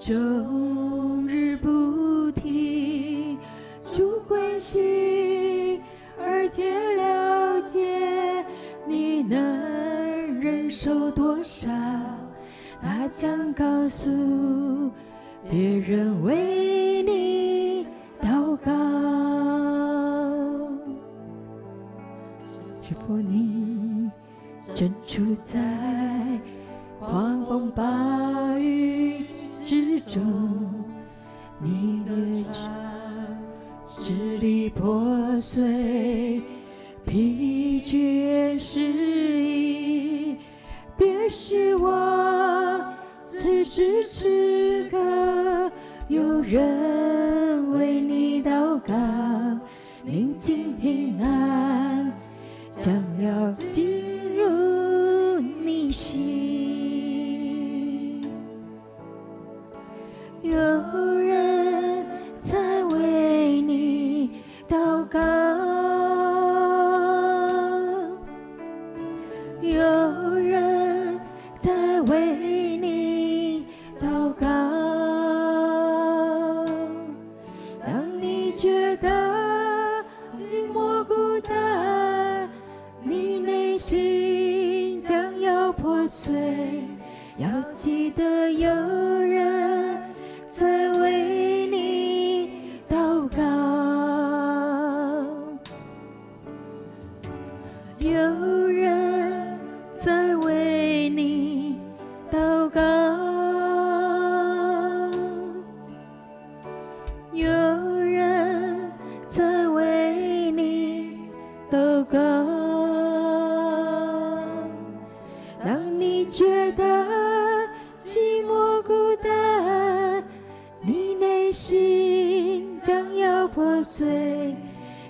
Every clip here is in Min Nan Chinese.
終日不停，主關心，而且了解你能忍受多少，他將告訴別人為你禱告。是否你正處在狂風暴雨之中，你的船支離破碎，疲倦失意，別失望，此時此刻有人為你禱告，寧靜平安將要進入你心。有人在為你禱告，有人在為你禱告。當你覺得寂寞孤單，你內心將要破碎，要記得有人在為你禱告，有人在為你禱告，有人在為你禱告。當你覺得寂寞孤單，你內心將要破碎，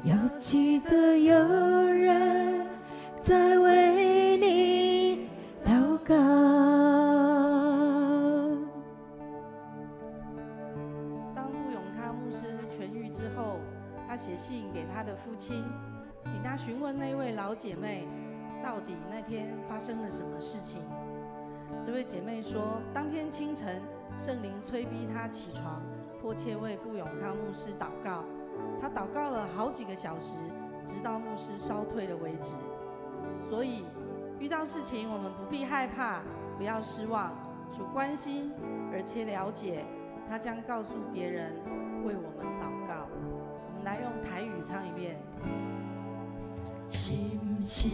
要記得有人在為你禱告。當布永康牧師痊癒之後，他寫信給他的父親，請他詢問那位老姐妹，到底那天發生了什麼事情。這位姐妹說，當天清晨，聖靈催逼她起床，迫切為布永康牧師禱告。她禱告了好幾個小時，直到牧師燒退了為止。所以，遇到事情我們不必害怕，不要失望。主關心而且了解，他將告訴別人為我們禱告。我們來用台語唱一遍。是毋是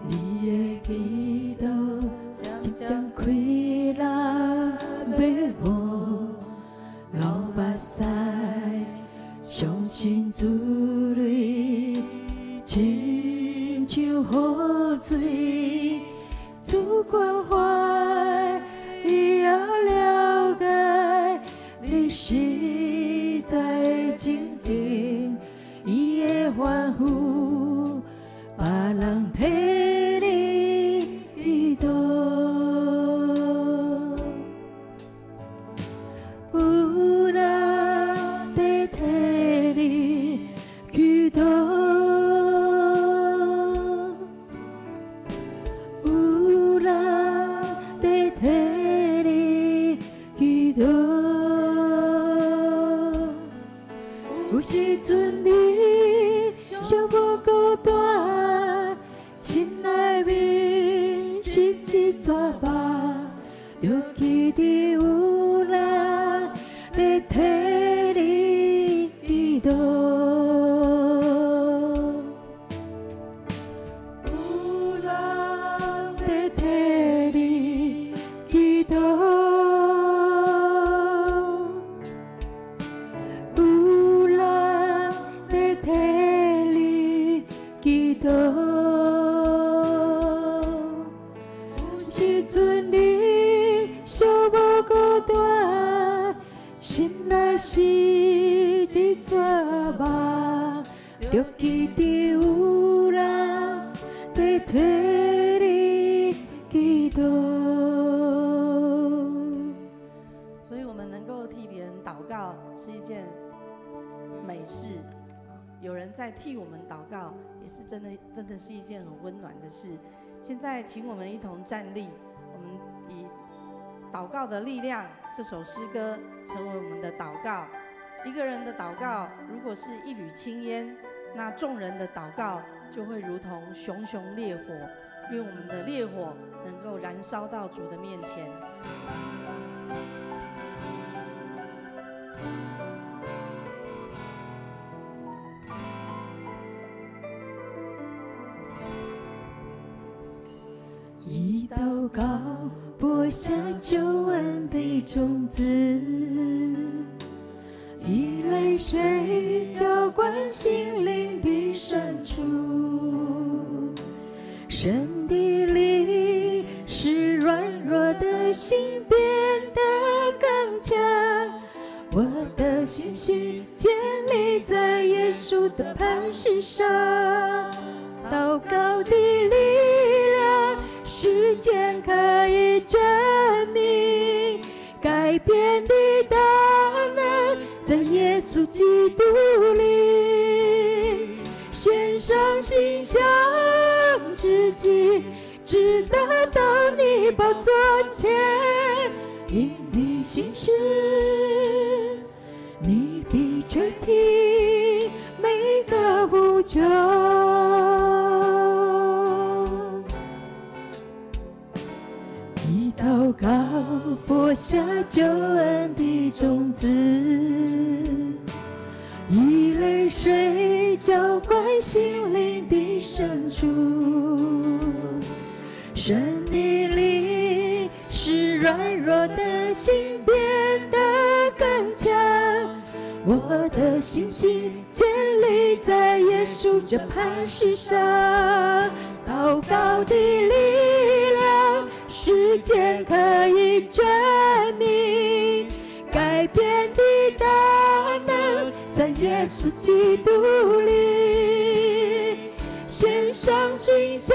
你的祈禱漸漸開來欲無流目屎，傷心珠淚，親像雨水，主關懷，伊也了解你實在的情景，伊會吩咐別人替你祈禱。有人在替你祈禱，有人在替你祈禱。有時陣你寂寞孤單，心內面是一逝肉，著記得有人在替你祈禱。有人在替你祈禱，有人在替你祈禱。有時陣你寂寞孤單，心內是一逝肉，著記得有人在替你祈禱。所以，我們能夠替別人禱告是一件美事。有人在替我們禱告，也是真的，真的是一件很溫暖的事。現在，請我們一同站立，我們以禱告的力量这首诗歌成为我们的祷告。一个人的祷告如果是一缕青烟，那众人的祷告就会如同熊熊烈火。愿我们的烈火能够燃烧到主的面前。以祷告播下救恩的种子，以泪水浇灌心灵的深处。神的力使软弱的心变得更强，我的信心建立在耶稣的磐石上。祷告的力量，时间可以证明，改变的大能在耶稣基督里。献上馨香之祭，直达到你宝座前，因你信实，你必垂听每个呼求。以祷告播下救恩的种子，以泪水浇灌心灵的深处。神的力使软弱的心变得更强，我的信心建立在耶稣这磐石上。祷告的力量，时间可以证明，改变的大能在耶稣基督里。献上馨香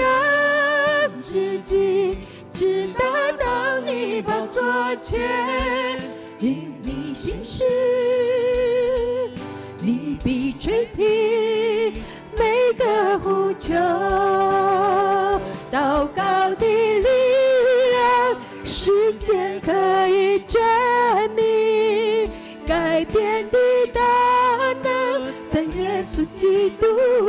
之祭，直达到你宝座前，因你信实，你必垂听每个呼求。祷告的力量，时间可以证明，改变的大能在耶稣基督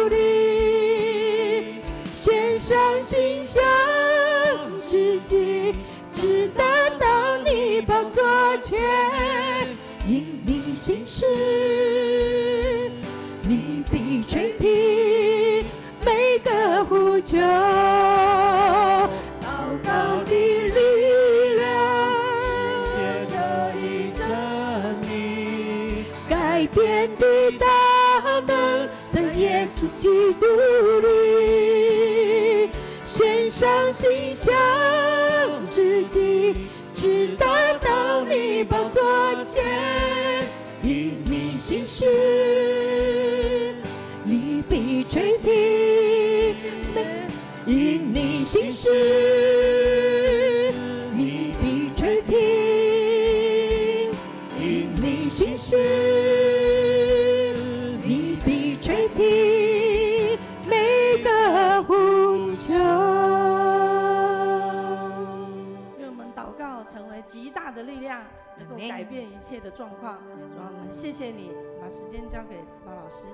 里。献上馨香之祭，直达到你宝座前，因你信实，你必垂听每个呼求。祷告的力量，世界可以证明，改变的大能在耶稣基督里。献上馨香之祭，直达到你宝座前，因你信实，你必垂听，因你信实，你必垂听，因你信实，你必垂听每个呼求。愿我们祷告成为极大的力量，能够改变一切的状况。主啊，我们谢谢你，把时间交给斯巴老师。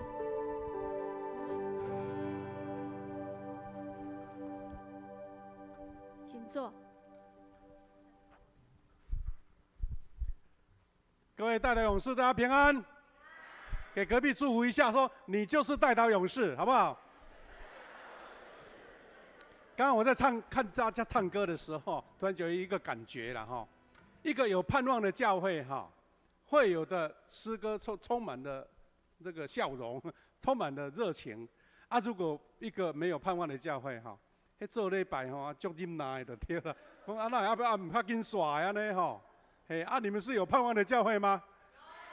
请坐。各位代祷勇士，大家平安。给隔壁祝福一下，说你就是代祷勇士，好不好？刚刚我在唱，看大家唱歌的时候，突然就有一个感觉了哈，一个有盼望的教会哈，会有的诗歌充满了这个笑容，充满了热情。啊，如果一个没有盼望的教会哈，彼做礼拜吼，足忍耐就对了。讲啊，那要不要毋较紧煞按呢吼？嘿，啊，你们是有盼望的教会吗？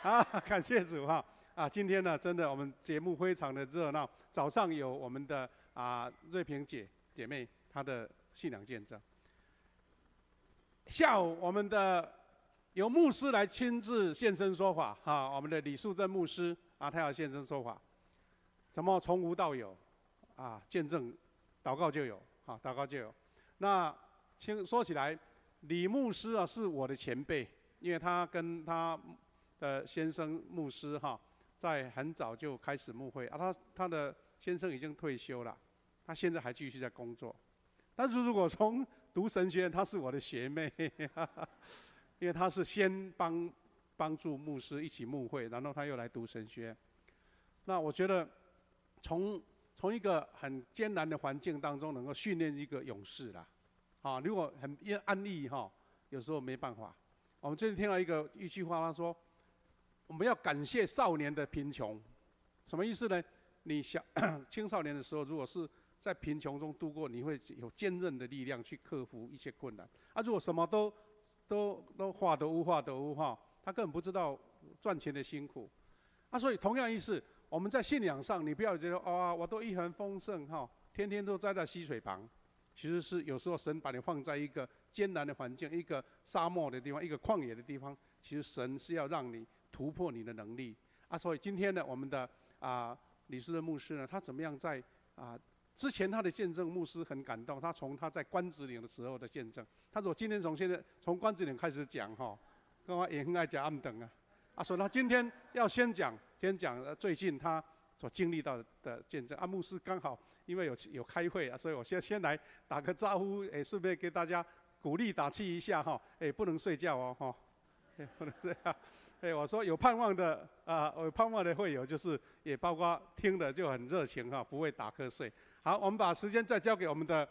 啊，感谢主哈！啊，今天呢，真的我们节目非常的热闹。早上有我们的瑞萍姐妹她的信仰见证。下午我们的由牧师来亲自现身说法哈，我们的李树镇牧师啊，他要现身说法，怎么从无到有啊？见证祷告就有啊，祷告就有。那说起来，李牧师啊是我的前辈因为她跟她的先生牧师哈，在很早就开始牧会啊，她的先生已经退休了，她现在还继续在工作。但是如果从读神学院，她是我的学妹，因为她是先帮助牧师一起牧会，然后她又来读神学院。那我觉得从一个很艰难的环境当中，能够训练一个勇士啦，啊，如果很安逸哈，有时候没办法。我们最近听到一句话，他说：我们要感谢少年的贫穷，什么意思呢？你小青少年的时候，如果是在贫穷中度过，你会有坚韧的力量去克服一些困难。啊，如果什么都画得乌画得乌哈，他根本不知道赚钱的辛苦。啊，所以同样意思，我们在信仰上，你不要觉得啊，我都一帆风顺哈，天天都栽在溪水旁。其实是有时候神把你放在一个艰难的环境，一个沙漠的地方，一个旷野的地方，其实神是要让你突破你的能力。啊，所以今天呢，我们的李斯的牧师呢，他怎么样在之前他的见证，牧师很感动。他从他在关子岭的时候的见证，他说今天从现在从关子岭开始讲哈，跟我也很爱讲暗等啊。啊，所以他今天要先讲最近他所经历到的见证。啊，牧师刚好因为有开会啊，所以我先来打个招呼，哎，顺便给大家鼓励打气一下哈。哎，不能睡觉哦，哈，不能睡觉。哎，我说有盼望的啊，有盼望的会友，就是也包括听的就很热情哈，不会打瞌睡。好，我们把时间再交给我们的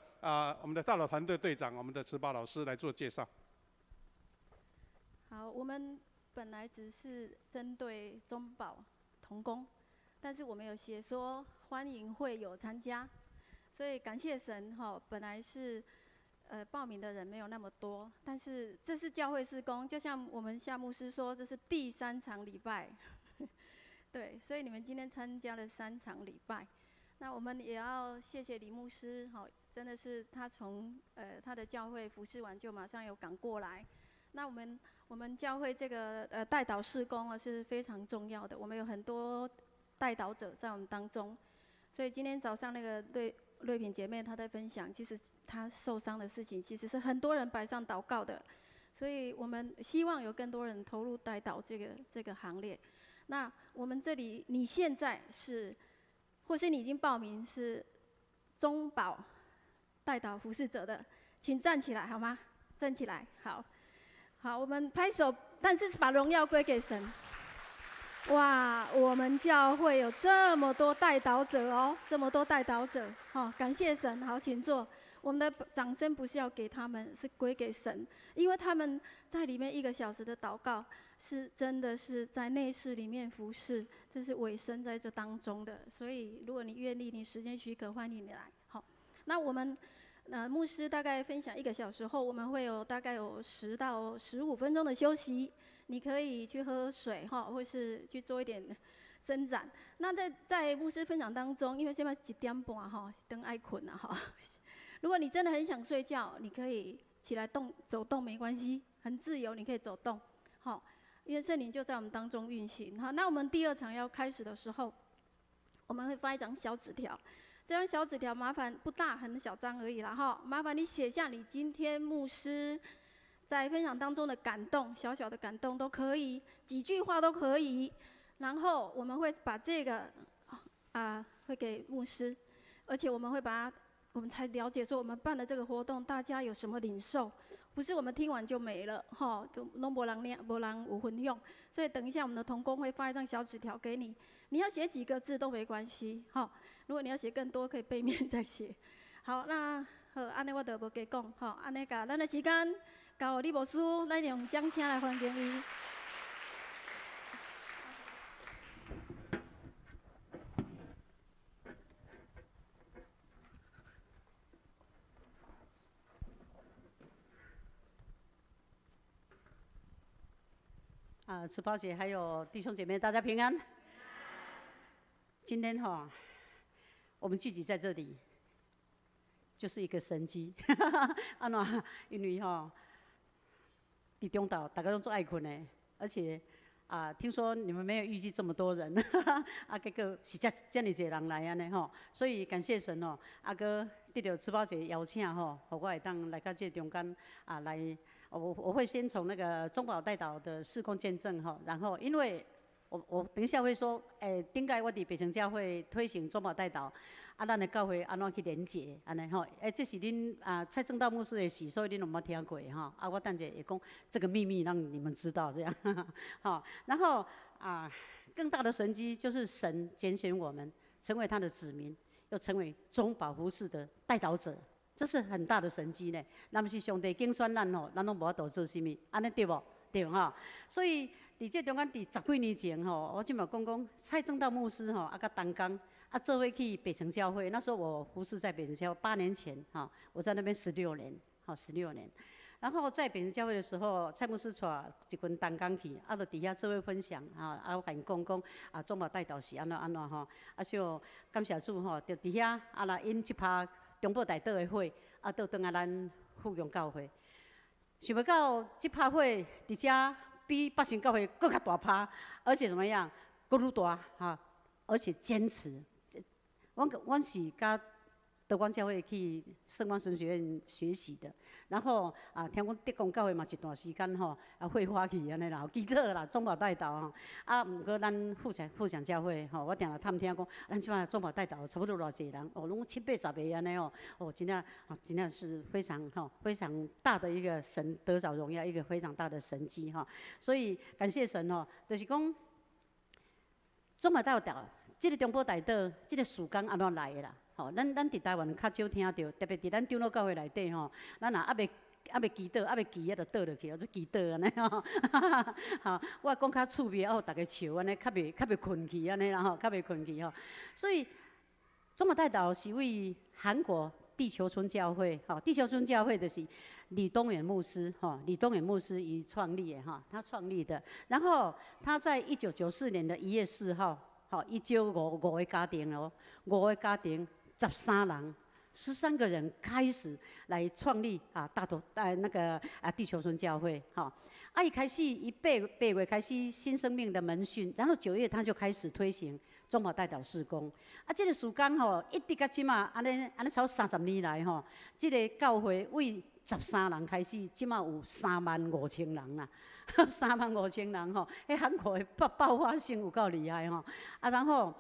大佬团队队长，我们的慈宝老师来做介绍。好，我们本来只是针对中保同工，但是我们有写说欢迎会友参加，所以感谢神哈。本来是报名的人没有那么多，但是这是教会事工，就像我们夏牧师说，这是第三场礼拜，对，所以你们今天参加了3场礼拜。那我们也要谢谢李牧师，哈，真的是他从他的教会服侍完就马上有赶过来。那我们教会这个代祷事工啊是非常重要的，我们有很多代祷者在我们当中，所以今天早上那个瑞萍姐妹她在分享，其实她受伤的事情，其实是很多人摆上祷告的，所以我们希望有更多人投入代祷这个行列。那我们这里你现在是，或是你已经报名是中保代祷服侍者的，请站起来好吗？站起来，好，好，我们拍手，但是把荣耀归给神。哇，我们教会有这么多代祷者哦，这么多代祷者，好，感谢神。好，请坐。我们的掌声不是要给他们，是归给神，因为他们在里面1个小时的祷告，是真的是在内室里面服侍，这是委身在这当中的。所以，如果你愿意，你时间许可，欢迎你来。好，那我们牧师大概分享1个小时后，我们会有大概有10到15分钟的休息，你可以去喝水哈，或是去做一点伸展。那在牧师分享当中，因为现在1点半哈，灯爱困了哈。如果你真的很想睡觉，你可以起来动走动没关系，很自由，你可以走动，好，因为圣灵就在我们当中运行。好，那我们第2场要开始的时候，我们会发一张小纸条，这张小纸条麻烦不大，很小张而已啦哈，麻烦你写下你今天牧师在分享当中的感动，小小的感动都可以，几句话都可以。然后我们会把这个会给牧师，而且我们会把它。我们才了解说，我们办的这个活动，大家有什么领受？不是我们听完就没了，哈，都拢无人领，无人有分享。所以等一下，我们的同工会发一张小纸条给你，你要写几个字都没关系，哈。如果你要写更多，可以背面再写。好，那好，按呢我就无加讲，吼，按呢共咱的时间交予李牧师，咱用掌声来欢迎伊。啊，慈宝姐还有弟兄姐妹，大家平安。今天哈，我们聚集在这里，就是一个神迹。按怎？因为哈，伫中昼大家拢足爱困的，而且啊，听说你们没有预计这么多人，啊，结果是遮尔济人来按呢吼，所以感谢神哦，啊，阁得到慈宝姐邀请吼，予我会当来到这中间啊来。我會先從那個中保代禱的事工見證哈，然後因為我等一下會說，點解我佇北城教會推行中保代禱，啊，咱的教會按怎去連結，按呢吼，這是恁啊蔡正道牧師的事，所以恁攏無聽過吼，啊，我等下會講這個秘密，讓你們知道這樣，好，然後啊，更大的神蹟就是神揀選我們成為他的子民，又成為中保服事的代禱者。這是很大的神蹟呢。若毋是上帝揀選咱吼，咱攏無法度做啥物，按呢對無？對吼。所以佇這中間，佇十幾年前吼，我這馬講講蔡正道牧師吼，啊，佮同工啊，做伙去北城教會。那時候我服侍在北城教會8年前哈，我在那邊十六年，好十六年。然後在北城教會的時候，蔡牧師帶一群同工去，啊，就佇遐做伙分享，啊，啊，我共𪜶講講，啊，中保代禱是按怎按怎吼，啊，就感謝主吼，就佇遐啊，來引這拍中保代禱的火，啊，倒轉來咱富強教會，想袂到這拍火佇遮比北城教會閣較大拍，而且怎麼樣，閣愈大哈，而且堅持。阮是佮德光教會去聖光神學院學習的，然後啊，聽講德光教會嘛一段時間吼，啊，火花去按呢啦，祈禱啦，中保代禱吼，啊，毋過咱富強教會吼，我定定探聽講，咱這擺中保代禱差不多偌濟人，哦，攏七八十個按呢哦，哦，真正啊，真正是非常吼，非常大的一個神得著榮耀，一個非常大的神蹟哈，所以感謝神吼，就是講中保代禱，這個中保代禱，這個事工按怎來的啦？吼，咱佇台灣較少聽著，特別佇咱長老教會內底吼，咱若猶未祈禱，猶未祈啊，就倒落去，做祈禱按呢吼。吼，我講較趣味，啊，予逐家笑按呢，較袂睏去按呢啦吼，較袂睏去吼。所以中保代禱是為韓國地球村教會，吼，地球村教會就是李東遠牧師，吼，李東遠牧師伊創立的哈，他創立的。然後他在1994年的1月4號，吼，伊招五個家庭哦，五個家庭十三人，13個人開始來創立啊大頭大那個啊地球村教會，吼。啊，伊開始伊8月開始新生命的門訓，然後9月他就開始推行中保代禱事工。啊，這個事工吼，一直到這馬按呢按呢超30年來吼，這個教會為十三人開始，這馬有3萬5千人啦，三萬五千人吼，彼韓國的爆發性有夠厲害吼。啊，然後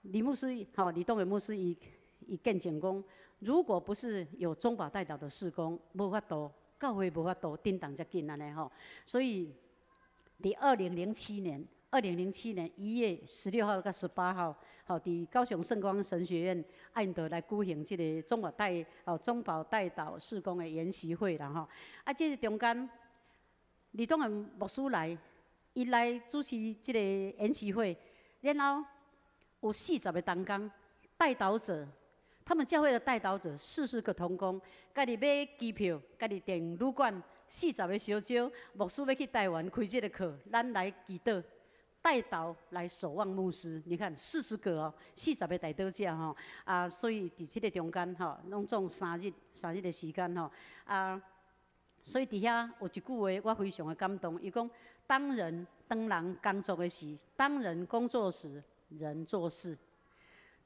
李牧師吼，李東偉牧師伊見證講，如果不是有中保代禱的事工，無法度教會無法度振動遮緊按呢吼。所以，佇二零零七年，2007年1月16號到18號，吼，佇高雄聖光神學院，𪜶就來舉行這個中保代禱事工的研習會啦吼。啊，這個中間，李東遠牧師來，伊來主持這個研習會，然後有40個同工代禱者。他們教會的代禱者40個同工，家己買機票，家己訂旅館，四十個相招，牧師欲去台灣開這個課，咱來祈禱，代禱來守望牧師。你看四十個哦，四十個代禱者吼，啊，所以佇這個中間吼，攏總三日的時間吼，啊，所以佇遐有一句話，我非常的感動。伊講：當人工作的時，當人工作時，人做事；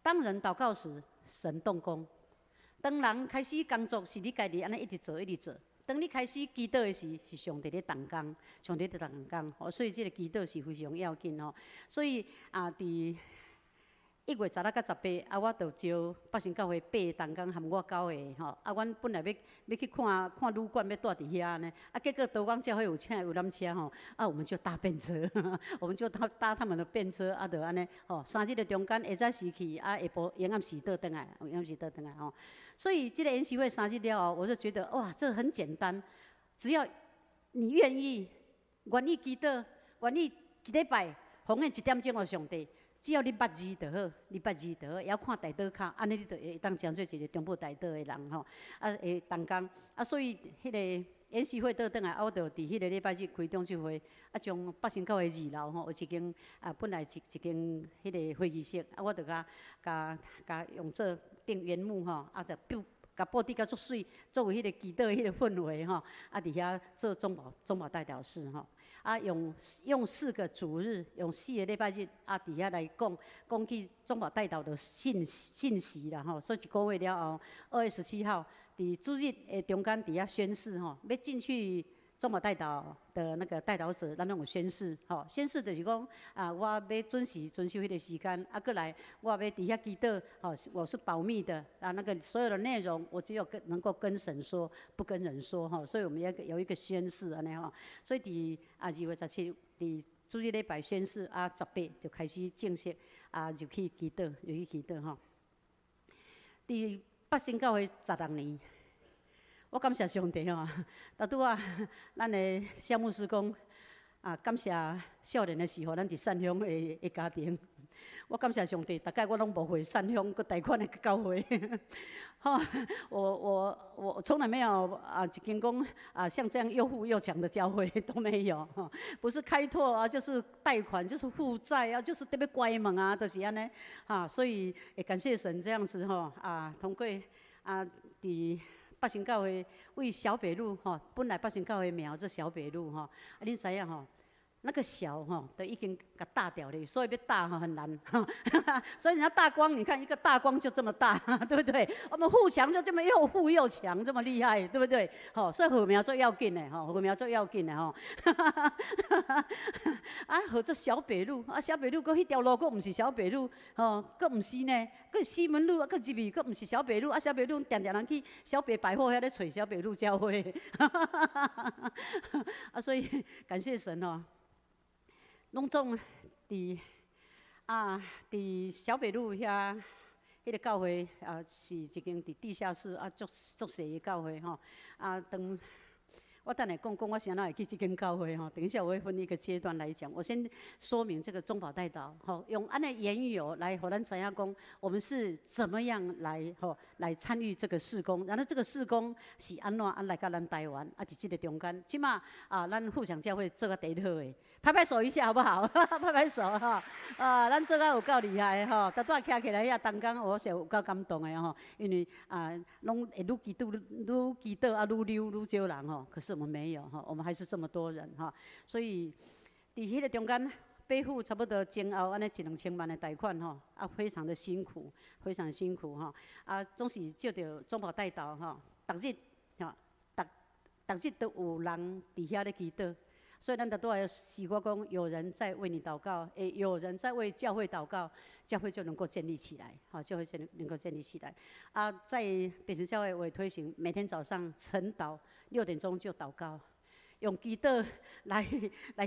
當人禱告時，神動工。當人開始工作，是你家己按呢一直做，一直做。當你開始祈禱的時，是上帝咧動工，上帝咧動工。哦，所以這個祈禱是非常要緊吼。所以啊，佇1月16佮18，啊，我就招北新教會八个同工含我九个吼。啊，阮本來欲去看看旅館，欲蹛佇遐呢。啊，結果德光教會有請遊覽車吼，啊，我們就搭便車，我們就搭他們的便車，啊，就按呢吼，3日的中間，下早時去，啊，下晡閒暗時倒轉來，閒暗時倒轉來吼。所以這個研習會三日了後，我就覺得哇，這很簡單，只要你願意，願意祈禱，願意一禮拜奉獻一點鐘予上帝。只要你捌字就好，你捌字就好，會曉看代禱卡，按呢你就會當成做一個中保代禱的人吼。啊，會同工啊，所以彼個研習會倒轉來，啊，我就佇彼個禮拜日開中秋會，啊，將北新教會二樓吼有一間啊，本來一間彼個會議室，啊，我就共共用做訂原木吼，啊，就布共布置甲足媠，做有彼個祈禱彼個氛圍吼，啊，佇遐做中保代禱室吼。啊，用四個主日，用四個禮拜日，啊，佇遐來講講起中保代禱的信息啦吼。所以一個月了後，2月17號，佇主日的中間佇遐宣誓吼，欲進去中保代禱的那個代禱者，咱攏有宣誓，吼，宣誓就是講啊，我欲準時遵守彼個時間，啊，閣來我欲佇遐祈禱，吼，我是保密的，啊，那個所有的內容我只有跟能夠跟神說，不跟人說，吼，所以我們要有一個宣誓按呢吼，所以佇啊2月17佇主日禮拜宣誓，啊，18就開始正式啊入去祈禱，入去祈禱吼。佇北新教會16年。我感謝上帝吼，拄拄仔，咱的蕭牧師講啊，感謝少年的時候，咱佇善鄉的家庭。我感謝上帝，逐擺我攏無回善鄉閣貸款的教會。吼，我從來沒有啊，一間講啊，像這樣又富又強的教會都沒有。吼，不是開拓啊，就是貸款，就是負債啊，就是特別關門啊，就是按呢。哈，所以會感謝神這樣子吼啊，通過啊，佇北新教會為小北路吼，本來北新教會名叫做小北路吼，啊，恁知影吼？那個小吼都已經共大掉了，所以欲大吼很難。所以人家大光，你看一個大光就這麼大，對不對？我們富強就這麼又富又強，這麼厲害，對不對？吼，所以號名最要緊的吼，號名最要緊的吼。啊，號做小北路，啊，小北路閣彼條路閣毋是小北路，吼，閣毋是呢，閣西門路啊，閣入去閣毋是小北路，啊，小北路定定人去小北百貨遐咧揣小北路教會。啊，所以感謝神哦。攏總佇小北路遐，彼個教會啊，是一間佇地下室啊，足足細的教會吼。啊，當我等下講講我啥物會去這間教會吼。等一下我會分一個階段來講。我先說明這個中保代禱吼，用按呢緣由來予咱知影講，我們是怎麼樣來吼來參與這個事工。然後這個事工是按怎啊來到咱台灣啊，佇這個中間，這馬啊，咱富強教會做甲第一好的。拍拍手一下好不好？拍拍手哈！啊，咱做甲有夠厲害吼！拄拄徛起來遐當中，我是有夠感動的吼，因為啊，攏會愈祈禱愈祈禱啊，愈溜愈少人吼。可是我們沒有吼，我們還是這麼多人哈。所以佇彼個中間，背負差不多前後按呢一兩千萬的貸款吼，啊，非常的辛苦，非常辛苦吼。啊，總是借著中保代禱吼，逐日吼，逐逐日都有人佇遐咧祈禱。所以咱拄拄詩歌講，有人在為你禱告，欸，有人在為教會禱告，教會就能夠建立起來，好，教會就能夠建立起來。啊，在北城教會，我也推行每天早上晨禱，6點鐘就禱告，用祈禱來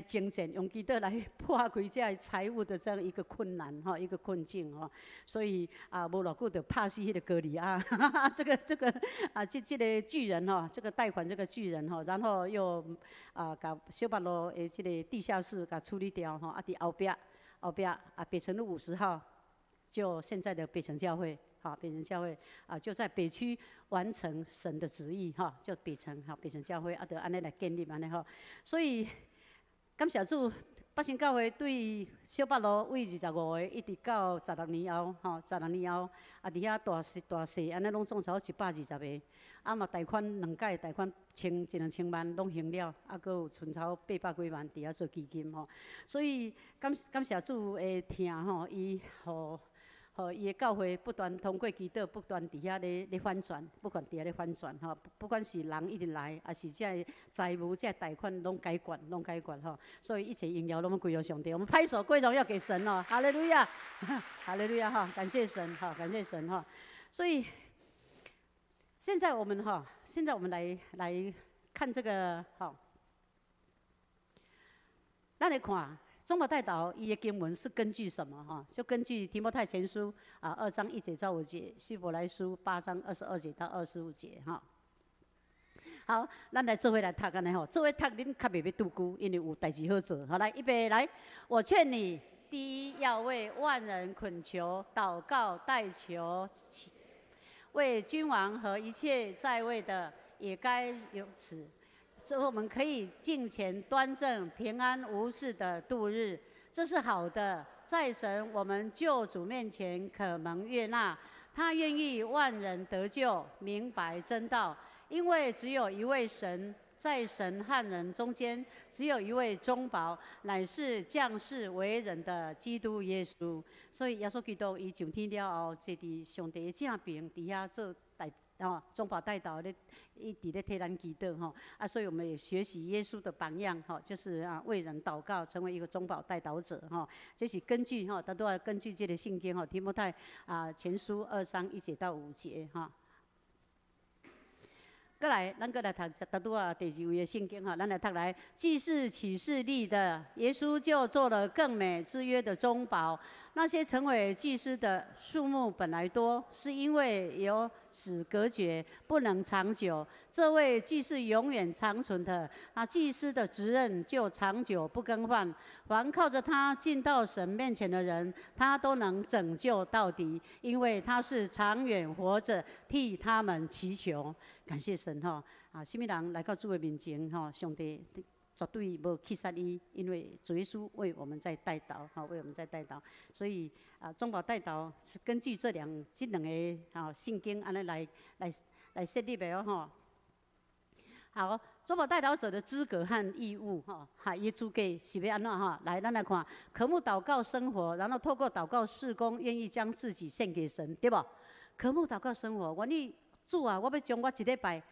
征戰，用祈禱來破開這個財務的這樣一個困難哈，一個困境哈。所以啊，無偌久就拍死彼個歌利亞，這個啊，這個巨人哈，這個貸款這個巨人哈，然後又啊，共小北路的這個地下室共處理掉吼，啊，佇後壁啊，北城路50號，就現在的北城教會。好，北城教會啊，就在北區完成神的旨意哈，就北城哈，北城教會啊，就按呢來建立按呢吼。所以感謝主，北新教會對小北路為25個，一直到十六年後，吼，十六年後啊，佇遐大細大細按呢攏總差不多120個，啊嘛貸款兩屆貸款千一兩千萬攏還了，啊，閣有存差800幾萬佇遐做基金吼。所以感謝主的疼吼，伊予予伊的教會不斷通過祈禱，不斷佇遐咧翻轉，不斷佇遐咧翻轉吼。不管是人一直來，抑是這个財務、這个貸款攏解決，攏解決吼。所以一切榮耀攏歸予上帝。我們拍手歸榮耀給神哦，哈利路亞，哈利路亞哈，感謝神哈，感謝神哈。所以現在我們哈，現在我們來看這個哈，咱來看。中保代禱伊的經文是根據什麼？哈，就根據提摩太前書啊2章1節到5節，希伯來書8章22節到25節哈。好，咱來做伙來讀按呢吼，做伙讀恁較袂欲拄久，因為有代誌好做。好，來，預備來，我勸你，第一要為萬人懇求、禱告、代求，為君王和一切在位的也該如此。這我們可以敬虔端正、平安無事的度日，這是好的，在神我們救主面前可蒙悅納。他願意萬人得救，明白真道。因為只有一位神，在神和人中間只有一位中保，乃是降世為人的基督耶穌。所以耶穌基督伊上天了後，坐佇上帝的正爿，佇遐做。代吼中保代禱咧，一直咧替咱祈禱吼。啊，所以我們也學習耶穌的榜樣吼，就是啊為人禱告，成為一個中保代禱者吼。這是根據吼，他都要根據這個聖經吼，提摩太啊前書二章一節到五節哈。閣來，咱閣來讀拄拄仔第二位的聖經吼，咱來讀來。既是起誓立的，耶穌就做了更美之約的中保。那些成為祭司的數目本來多，是因為有死隔絕，不能長久。這位既是永遠長存的，那祭司的職任就長久不更換。凡靠着他進到神面前的人，他都能拯救到底，因為他是長遠活着，替他們祈求。感謝神吼！啊，啥物人來到主的面前吼，上帝絕對無棄殺伊，因為主耶穌為我們在代禱，吼，為我們在代禱。所以啊，中保代禱是根據這兩個啊聖經按呢來設立的哦吼。好，中保代禱者的資格和義務，吼，哈，伊資格是欲按怎吼？來，咱來看，渴慕禱告生活，然後透過禱告事工，願意將自己獻給神，對無？渴慕禱告生活，願意主啊，我欲將我一禮拜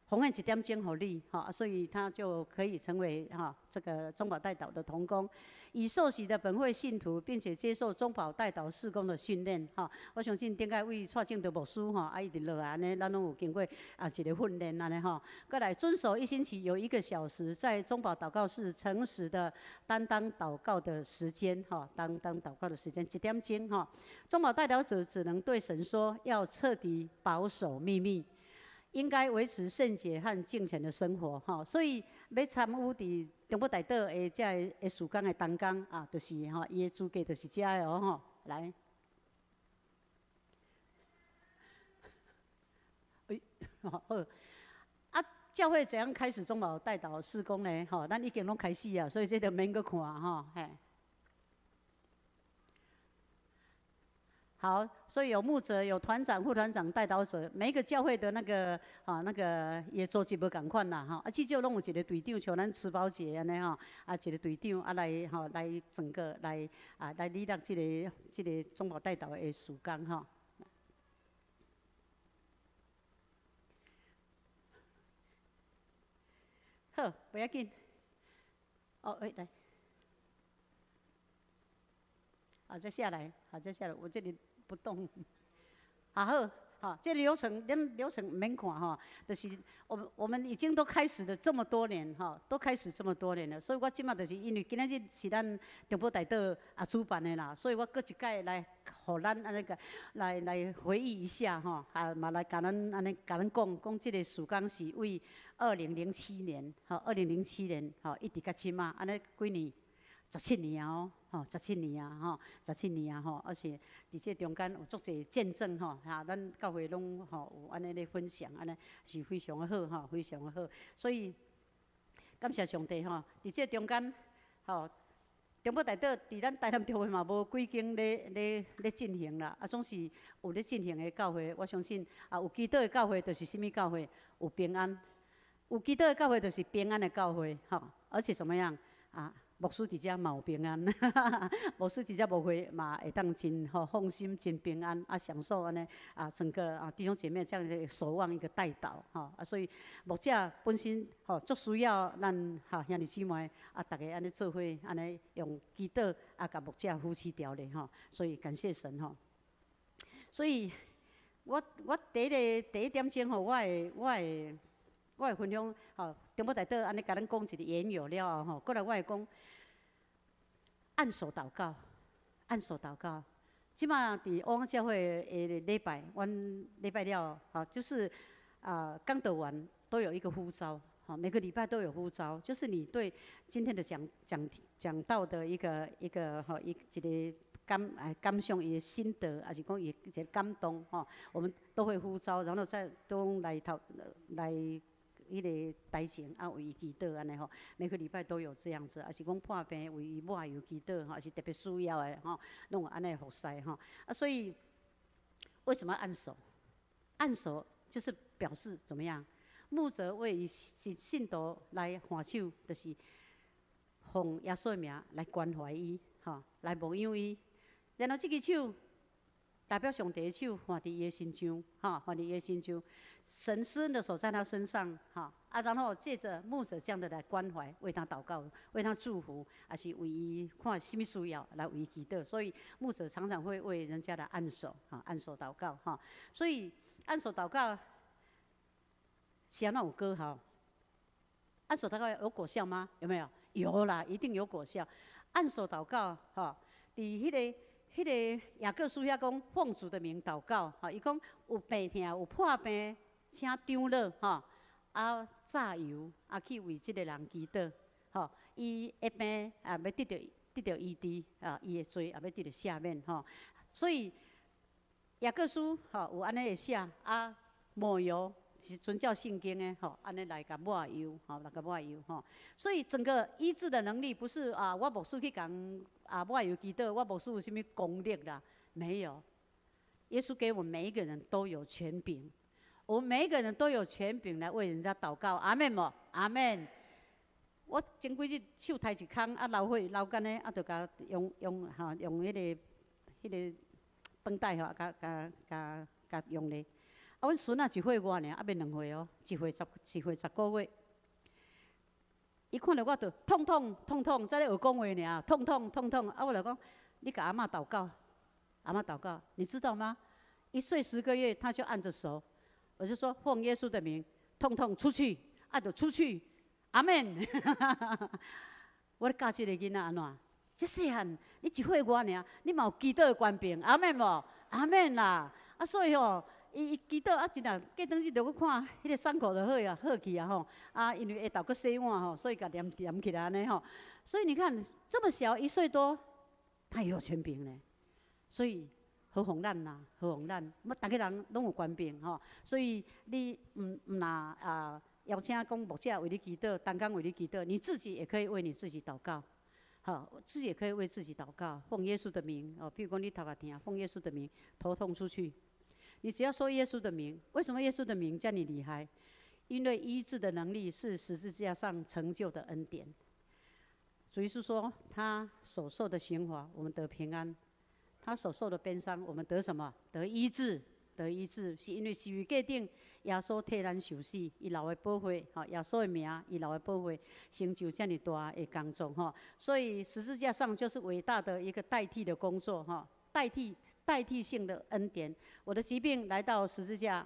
奉獻一點鐘予你，吼，所以他就可以成為哈這個中保代禱的同工，已受洗的本會信徒，並且接受中保代禱事工的訓練，吼，我相信頂擺位蔡正德牧師吼，啊，一直落來按呢，咱攏有經過啊一個訓練按呢吼，閣來遵守一星期有一個小時在中保禱告室誠實的擔當禱告的時間，吼，擔當禱告的時間一點鐘，吼，中保代禱者只能對神說，要徹底保守秘密。應該維持聖潔和敬虔的生活，吼，所以欲參與佇中保代禱的這个的事工的同工啊，就是吼，伊的資格就是這个哦，吼，來，欸，好，啊，教會怎樣開始中保代禱事工呢？吼，咱已經攏開始啊，所以這就免閣看吼，嘿。好，所以有牧者、有團長、副團長、代禱者，每一個教會的那個啊，那個也組織無仝款啦，吼，啊，至少攏有一個隊長，像咱慈寶姐按呢吼，啊，一個隊長啊來吼來整個來啊來領導這個中保代禱的事工吼。好，不要緊。哦，欸，來。好，再下來，好，再下來，我這裡不動。好，好，好，這個流程，恁流程毋免看吼，就是我們已經都開始了這麼多年吼，都開始這麼多年了，所以我這馬就是因為今仔日是咱中保代禱啊主辦的啦，所以我閣一擺來，予咱按呢個來回憶一下吼，啊嘛來共咱按呢共咱講，講這個事工是為2007年，吼，2007年吼，一直到這馬，按呢幾年？17年啊，哦，吼，17年啊，吼，17年啊，吼，而且佇這中間有足濟見證吼，哈，咱教會攏吼有按呢咧分享，按呢是非常的好吼，非常的好。所以感謝上帝吼，佇這中間吼，中保代禱佇咱台南教會嘛無幾間咧進行啦，啊，總是有咧進行的教會，我相信啊，有祈禱的教會就是啥物教會？有平安，有祈禱的教會就是平安的教會，吼，而且怎麼樣啊？牧師佇遮嘛有平安，牧師佇遮牧會嘛會當真吼放心、真平安啊，享受按呢啊，整個啊弟兄姐妹這樣子守望一個代禱吼啊，所以牧者本身吼足需要咱吼兄弟姊妹啊，逐家按呢做伙按呢用祈禱啊，共牧者扶持牢咧吼，所以感謝神吼。所以我第一點鐘吼，我會分享吼，中保代禱按呢共咱講一個緣由了後吼，過來我會講。按手禱告，按手禱告。這馬佇烏教會的禮拜，阮禮拜了，吼，就是啊，講道完都有一個呼召，吼，每個禮拜都有呼召，就是你對今天的講道的一個吼一個感想、伊的心得，還是講伊一個感動，吼，我們都會呼召，然後再都來頭來。彼個台前啊，為伊祈禱按呢吼，每個禮拜都有這樣子，抑是講破病為伊抹油祈禱吼，抑是特別需要的吼，攏有按呢服侍吼。啊，所以為什麼按手？按手就是表示怎麼樣？牧者為信徒來按手，就是奉耶穌的名來關懷伊，吼，來牧養伊。然後這支手代表上帝的手放佇伊的身上，哈，放佇伊的身上，神施恩的手在他身上，哈，啊，然後借著牧者這樣的來關懷，為他禱告，為他祝福，抑是為伊看啥物需要來為伊祈禱，所以牧者常常會為人家來按手，哈，按手禱告，哈，所以按手禱告是按怎有果效？按手禱告有果效嗎？有沒有？有啦，一定有果效。按手禱告，哈，佇彼個雅各書遐講奉主的名禱告，哈，伊講有病疼有破病，請長老吼，啊，榨油啊，去為這个人祈禱，吼，伊的病啊，欲得著醫治啊，伊的罪也欲得著赦免吼。所以雅各書吼有按呢的寫啊，抹油是遵照聖經的吼，按呢來共抹油吼，來共抹油吼。所以整個醫治的能力不是啊，我牧師去共啊抹油祈禱，我牧師有啥物功力啦？沒有。耶穌給我們每一個人都有權柄，我們每一個人都有權柄來為人家禱告。阿們無？阿們。我前幾日手刣一空，啊流血流干呢，啊就共用用吼用彼個繃帶吼，共共共共用咧。啊，阮孫仔一歲外爾，猶未2歲哦，1歲10個月。伊看著我就痛痛痛痛，才咧學講話爾，痛痛痛痛。啊，我就講，你共阿嬤禱告，阿嬤禱告，你知道嗎？1歲10個月，他就按着手，我就說奉耶穌的名，痛痛出去，啊就出去，阿們。我咧教這个囡仔按怎？這細漢，你一歲外爾，你嘛有祈禱的權柄，阿們無？阿們啦。啊，所以吼，伊祈禱啊，真正過轉日就閣看，彼個傷口就好啊，好去啊吼。啊，因為下晝閣洗碗吼，所以共黏黏起來按呢吼。所以你看，這麼小一歲多，他也有權柄呢。所以何妨咱呐？何妨咱？乜逐个人攏有權柄吼。所以你毋毋若啊邀請講牧者為你祈禱，同工為你祈禱，你自己也可以為你自己禱告。好，自己也可以為自己禱告，奉耶穌的名哦。譬如講你頭殼疼，奉耶穌的名，頭痛出去。你只要說耶穌的名，為什麼耶穌的名叫你厲害？因為醫治的能力是十字架上成就的恩典。主耶穌說，他所受的刑罰，我們得平安；他所受的鞭傷，我們得什麼？得醫治，得醫治。是因為十字架頂耶穌替咱受死，伊流的寶血，吼，耶穌的名，伊流的寶血，成就這麼大的工作，吼。所以十字架上就是偉大的一個代替的工作，吼。代替性的恩典，我的疾病來到十字架，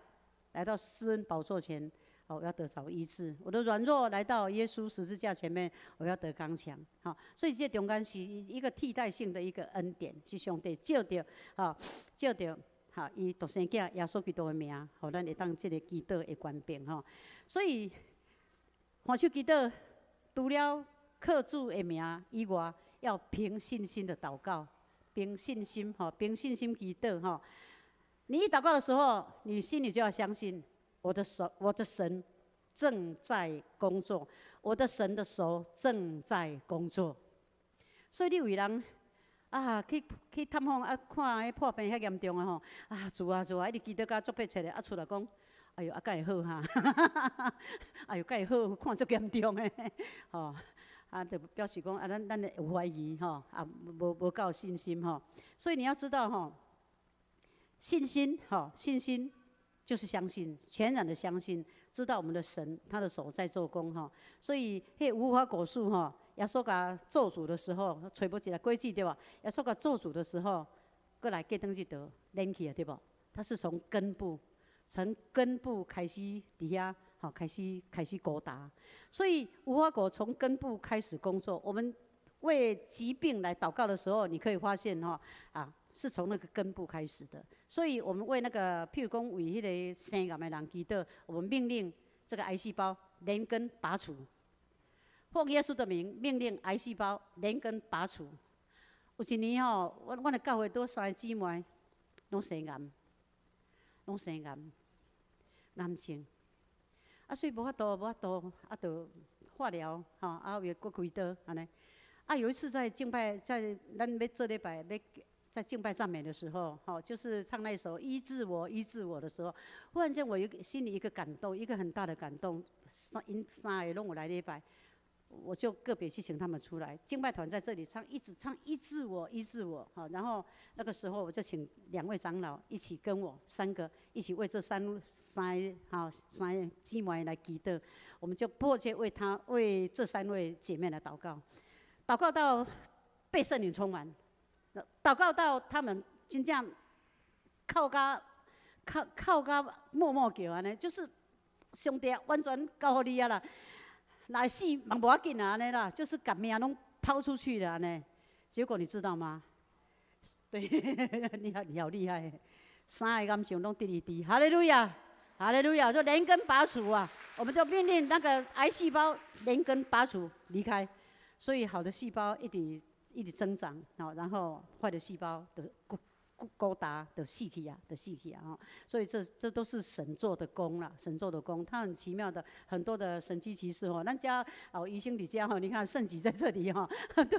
來到施恩寶座前，哦，我要得著醫治；我的軟弱來到耶穌十字架前面，我要得剛強。好，所以這中間是一個替代性的一個恩典，是上帝借著，吼，借著，吼，伊獨生囝耶穌基督的名，予咱會當這个祈禱的權柄，吼。所以，按手祈禱，除了靠主的名以外，要憑信心的禱告。憑信心，吼，憑信心祈禱，吼。你一禱告的時候，你心裡就要相信，我的手，我的神正在工作，我的神的手正在工作。所以你為人啊，去探訪啊，看彼破病遐嚴重的吼，啊，主啊主啊，一直祈禱甲足迫切的，啊出來講，哎喲，啊敢會好哈？哎喲，敢會好？看足嚴重的，吼。啊，就表示講啊，咱有懷疑吼，啊，無夠信心吼。所以你要知道吼，信心吼，信心就是相信，全然的相信，知道我們的神他的手在做工吼。所以，彼無花果樹吼，耶穌共咒詛的時候，揣無一个果子對無？耶穌共咒詛的時候，過來過轉日就連起來對無？它是從根部，從根部開始佇遐。好，開始高達，所以無花果從根部開始工作。我們為疾病來禱告的時候，你可以發現哈，啊，是從那個根部開始的。所以我們為那個，譬如講為彼个生癌的人祈禱，我們命令這個癌細胞連根拔除，奉耶穌的名命令癌細胞連根拔除。有一年吼，我的教會拄三个姊妹，攏生癌，攏生癌，癌症。啊，所以無法度，無法度，啊，就化療，吼，啊，又閣開刀，按呢。啊，有一次在敬拜，在咱欲做禮拜，欲在敬拜讚美的時候，吼，就是唱那首《醫治我，醫治我》的時候，忽然間我有心裡一個感動，一個很大的感動，𪜶三個攏有來禮拜，我就個別去請他們出來，敬拜團在這裡唱，一直唱，醫治我，醫治我，好，然後那個時候我就請兩位長老一起跟我三個一起為這三個姊妹來祈禱，我們就迫切為他為這三位姐妹來禱告，禱告到被聖靈充滿，禱告到他們真正哭甲哭哭甲默默叫按呢，就是上帝完全交予你啊啦。來死嘛無要緊啊，按呢啦，就是共命攏拋出去了按呢。結果你知道嗎？對，你好，你好厲害，三個癌症攏得醫治，哈利路亞，哈利路亞，就連根拔除啊！我們就命令那個癌細胞連根拔除離開，所以好的細胞一直一直增長，然後壞的細胞的骨高達的死去啊，的死去啊，哈！所以這都是神做的工啦，神做的工，他很奇妙的，很多的神蹟奇事哦。咱遮哦，醫生佇遮吼，你看聖吉在這裡哈，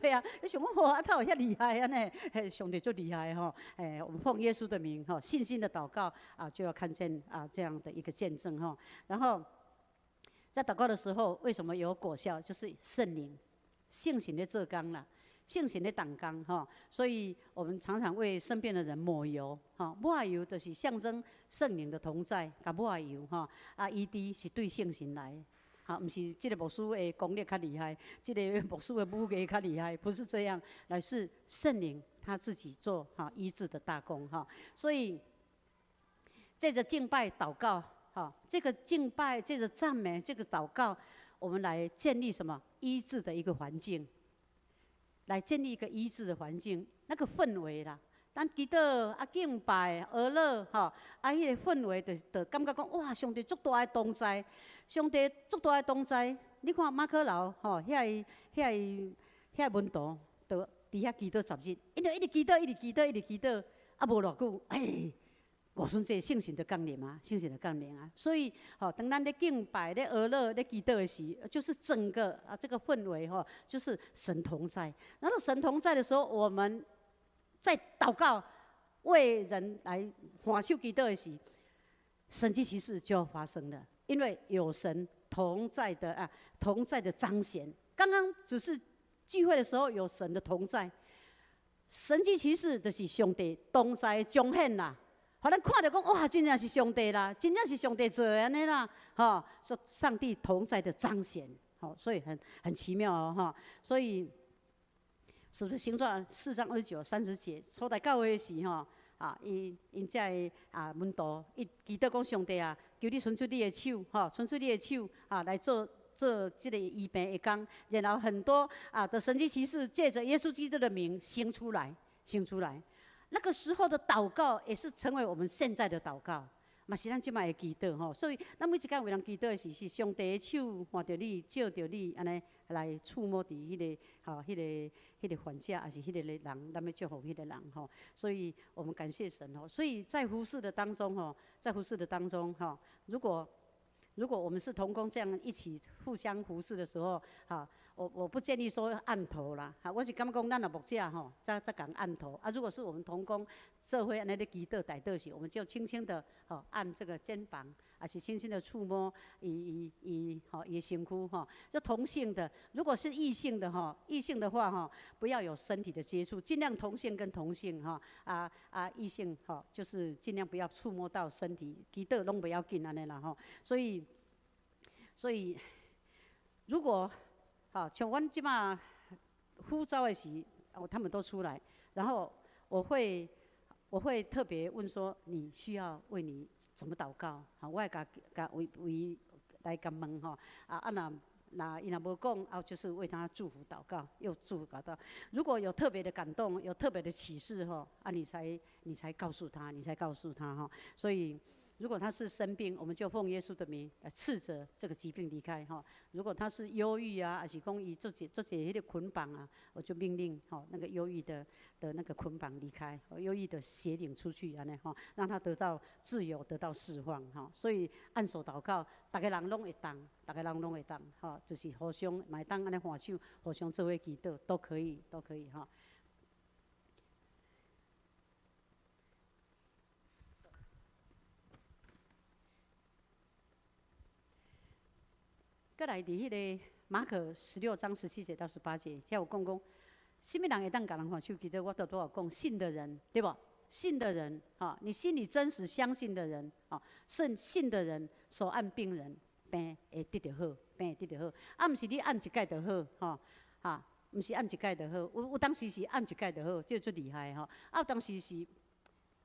對啊，你想講哇，他有遐厲害按呢，嘿，上帝足厲害吼，哎，我們奉耶穌的名哈，信心的禱告啊，就要看見啊這樣的一個見證哈。然後在禱告的時候，為什麼有果效？就是聖靈，聖神的做工啦。聖神的動工吼，所以我們常常為身邊的人抹油，吼，抹油就是象徵聖靈的同在，共抹油吼，啊，醫治是對聖神來，吼，毋是這個牧師的功力較厲害，這個牧師的武藝較厲害，不是這樣，乃是聖靈他自己做哈醫治的大工哈，所以這個敬拜禱告，哈，這個敬拜，這個讚美，這個禱告，我們來建立什麼醫治的一個環境。來建立一個醫治的環境，那個氛圍啦。咱祈禱啊，敬拜、哀樂，吼，啊，彼個氛圍就感覺講，哇，上帝足大的同在，上帝足大的同在。你看馬可樓，吼，遐個門徒，就佇遐祈禱10日，𪜶就一直祈禱，一直祈禱，一直祈禱，啊，無偌久，哎，五旬節聖神就降臨啊，聖神就降臨啊。所以，吼，當咱咧敬拜、咧哀樂、咧祈禱的時，就是整個啊，這個氛圍吼，就是神同在。然後神同在的時候，我們在禱告、為人來按手祈禱的時，神蹟奇事就要發生了，因為有神同在的啊，同在的彰顯。剛剛只是聚會的時候有神的同在，神蹟奇事就是上帝同在彰顯啦。予咱看著講，哇，真正是上帝啦，真正是上帝做的按呢啦，吼，說上帝同在的彰顯，吼，所以很奇妙哦，吼，所以，使徒行傳4章29、30節，初代教會時吼，啊，𪜶遮的啊門徒，伊祈禱講上帝啊，求你伸出你的手，吼，伸出你的手啊，來做這個醫病的工，然後很多啊的神蹟奇事借著耶穌基督的名行出來，行出來。那個時候的禱告也是成為我們現在的禱告，嘛是咱這擺的祈禱吼。所以，咱每一工為人祈禱的時，是上帝的手看著你，照著你，按呢來觸摸佇彼個吼，彼個患者，抑是彼個人，咱欲祝福彼個人吼。所以我們感謝神吼。所以在服事的當中吼，在服事的當中吼，如果我們是同工這樣一起互相服事的時候，哈。我不建議說按頭啦，哈，我是感覺講咱若牧者吼，才共按頭啊。如果是我們同工社會按呢咧祈禱代禱時，我們就輕輕的吼按這個肩膀，抑是輕輕的觸摸伊伊伊吼伊的身軀吼。就同性的，如果是異性的吼，異性的話吼，不要有身體的接觸，盡量同性跟同性哈，啊異性吼，就是盡量不要觸摸到身體，祈禱攏不要緊按呢啦吼。所以如果好，像阮這擺呼召的時，哦，他們都出來，然後我會特別問說，你需要為你怎麼禱告？好，我會共共為為來共問吼，啊若伊若無講，啊，就是為他祝福禱告，又祝福禱告。如果有特別的感動，有特別的啟示吼，啊，你才告訴他，你才告訴他哈。所以，如果他是生病，我們就奉耶穌的名來斥責這個疾病離開哈。如果他是憂鬱啊，抑是講伊做這做這彼個捆綁啊，我就命令吼那個憂鬱的那個捆綁離開，憂鬱的邪靈出去按呢吼，讓他得到自由，得到釋放哈。所以按手禱告，逐个人攏會當，逐个人攏會當吼，就是互相嘛會當按呢按手，互相做伙祈禱都可以，都可以哈。閣來佇彼個马可16章17节到18节，遮有讲讲，啥物人会当共人按手祈祷？我拄拄有讲，信的人，对无？信的人，哈，你心里真实相信的人，啊，信的人手按病人，病会得著好，病会得著好。啊，毋是你按一摆就好，吼，哈，毋是按一摆就好。有当时是按一摆就好，这足厉害吼。啊，有当时是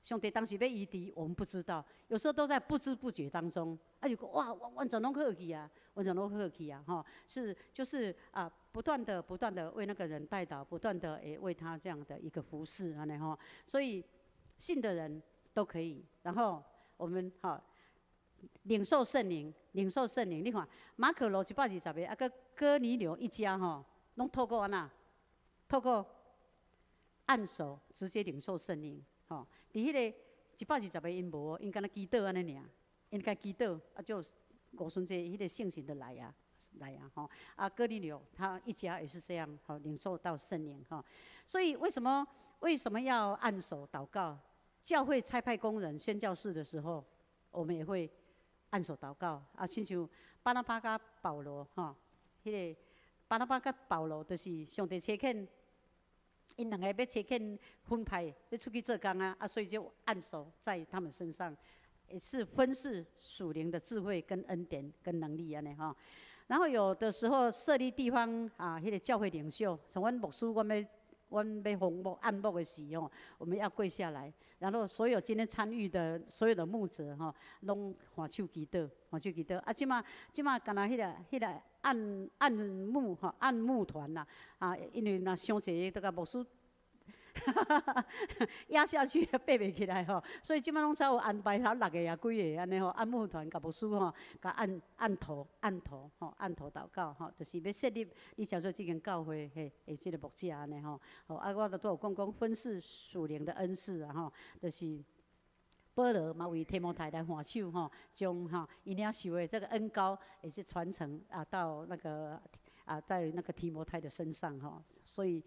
上帝当时欲医治，我们不知道，有时候都在不知不觉当中。啊，就讲哇，完全拢好去啊，完全拢好去啊，吼，是就是啊，不断的不断的为那个人代祷，不断的诶为他这样的一个服侍，按呢吼，所以信的人都可以。然后我们哈领受圣灵，领受圣灵，你看马可路120个，啊阁哥尼流一家吼，拢透过按怎？透过按手直接领受圣灵，吼，伫彼个120个𪜶无，𪜶干焦祈祷按呢尔。𪜶共祈祷，啊，就五旬节彼个圣神就来啊，来啊，吼！啊，哥尼流他一家也是这样，吼，领受到圣灵，吼。所以为什么要按手祷告？教会差派工人宣教士的时候，我们也会按手祷告。啊，亲像巴拿巴佮保罗，吼，彼个巴拿巴佮保罗，就是上帝差遣，𪜶两个欲差遣分派，欲出去做工啊，啊，所以就按手在他们身上。也是分赐属灵的智慧跟恩典跟能力按呢吼，然后有的时候设立地方啊，彼个教会领袖，像阮牧师，阮欲封牧按牧的时候，我们要跪下来，然后所有今天参与的所有的牧者吼，拢按手祈祷，按手祈祷。啊，这马干焦彼个按牧吼，按牧团啦，啊，因为若伤济，都共牧师压下去，爬袂起来吼，所以这马拢早有安排头六个啊几个按呢吼，按牧团共牧师吼，共按按头按头吼，按头祷告吼，就是欲设立你叫做这间教会嘿，的这个牧者按呢吼。吼啊，我拄有讲讲分赐属灵的恩赐啊吼，就是保罗嘛为提摩太来按手吼，将吼𪜶领受的这个恩膏也是传承啊到那个啊在那个提摩太的身上吼，所以。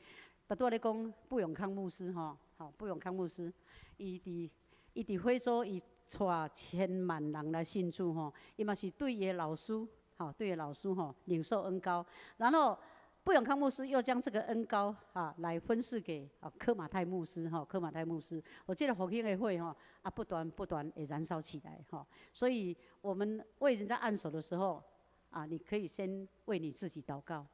拄拄仔咧讲布永康牧师吼，吼布永康牧师，伊伫非洲，伊带千万人来信主吼，伊嘛是对伊的老师，吼对伊的老师吼领受恩膏，然后布永康牧师又将这个恩膏啊来分赐给啊柯马泰牧师吼，柯马泰牧师，我这个复兴的火吼啊不断不断会燃烧起来吼，所以我们为人家按手的时候啊，你可以先为你自己祷告。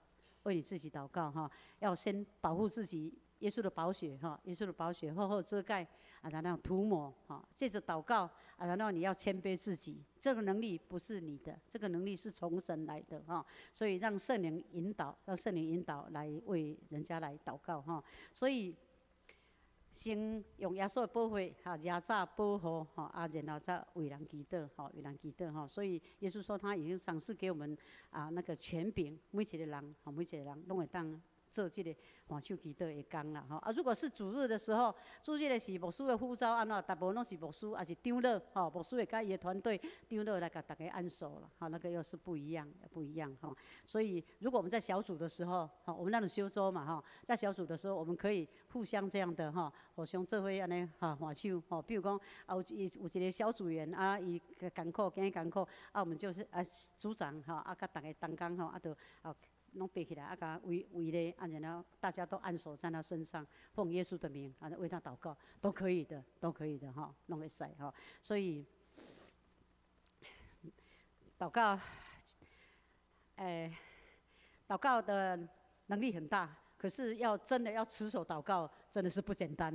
为你自己祷告哈，要先保护自己，耶稣的宝血哈，耶稣的宝血厚厚遮盖啊，然后涂抹哈，接着祷告啊，然后你要谦卑自己，这个能力不是你的，这个能力是从神来的哈，所以让圣灵引导，让圣灵引导来为人家来祷告哈，所以先用耶稣的宝血哈，耶早保护哈，啊，然后再为人祈祷哈，为人祈祷哈。所以耶稣说他已经赏赐给我们啊那个权柄，每一个人吼，每一个人拢会当做这个按手祈祷的工啦吼。啊，如果是主日的时候，主日的是牧师的呼召，按怎？大部分拢是牧师，抑是长老吼，牧师会佮伊的团队长老来共大家按手了，吼，那个又是不一样，不一样吼。所以，如果我们在小组的时候，吼，我们那种修周嘛吼，在小组的时候，我们可以互相这样的吼，互相做伙按呢哈按手吼。比如讲啊，有一个小组员啊，伊艰苦，今日艰苦，啊，我们就是啊组长吼，啊，佮逐家同工吼，啊，就啊。拢爬起来，啊，共围围咧，啊，然后大家都按手在他身上，奉耶稣的名，啊，为他祷告，都可以的，都可以的，哈，拢会使哈。所以祷告，哎，祷告的能力很大，可是要真的要持守祷告，真的是不简单，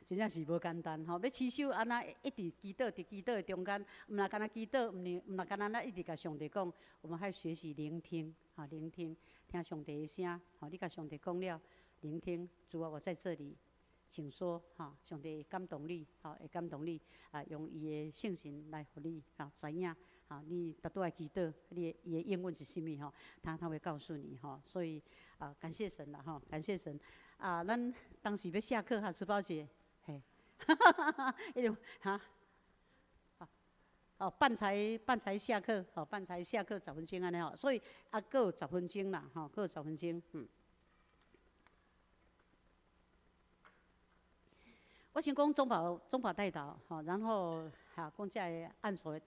真正是无简单吼。欲持守按呢一直祈祷，伫祈祷的中间，毋若干焦祈祷，毋若干焦咱一直共上帝讲，我们还学习聆听，哈，聆听，听上帝的声，吼，你共上帝讲了，聆听，主啊，我在这里，请说，哈，上帝会感动你，吼，会感动你，啊，用伊的圣神来予你，哈，知影，哈，你拄拄爱祈祷，你的伊的应允是啥物吼，他会告诉你，吼，所以啊，感谢神啦，吼，感谢神，啊，咱当时欲下课哈，慈宝姐，嘿，因为哈。哦，半才下课，吼，半才下课十分钟按呢吼，所以啊，阁有十分钟啦，吼，阁有十分钟，嗯。我先讲中保代祷，吼，然后哈，講這个按手的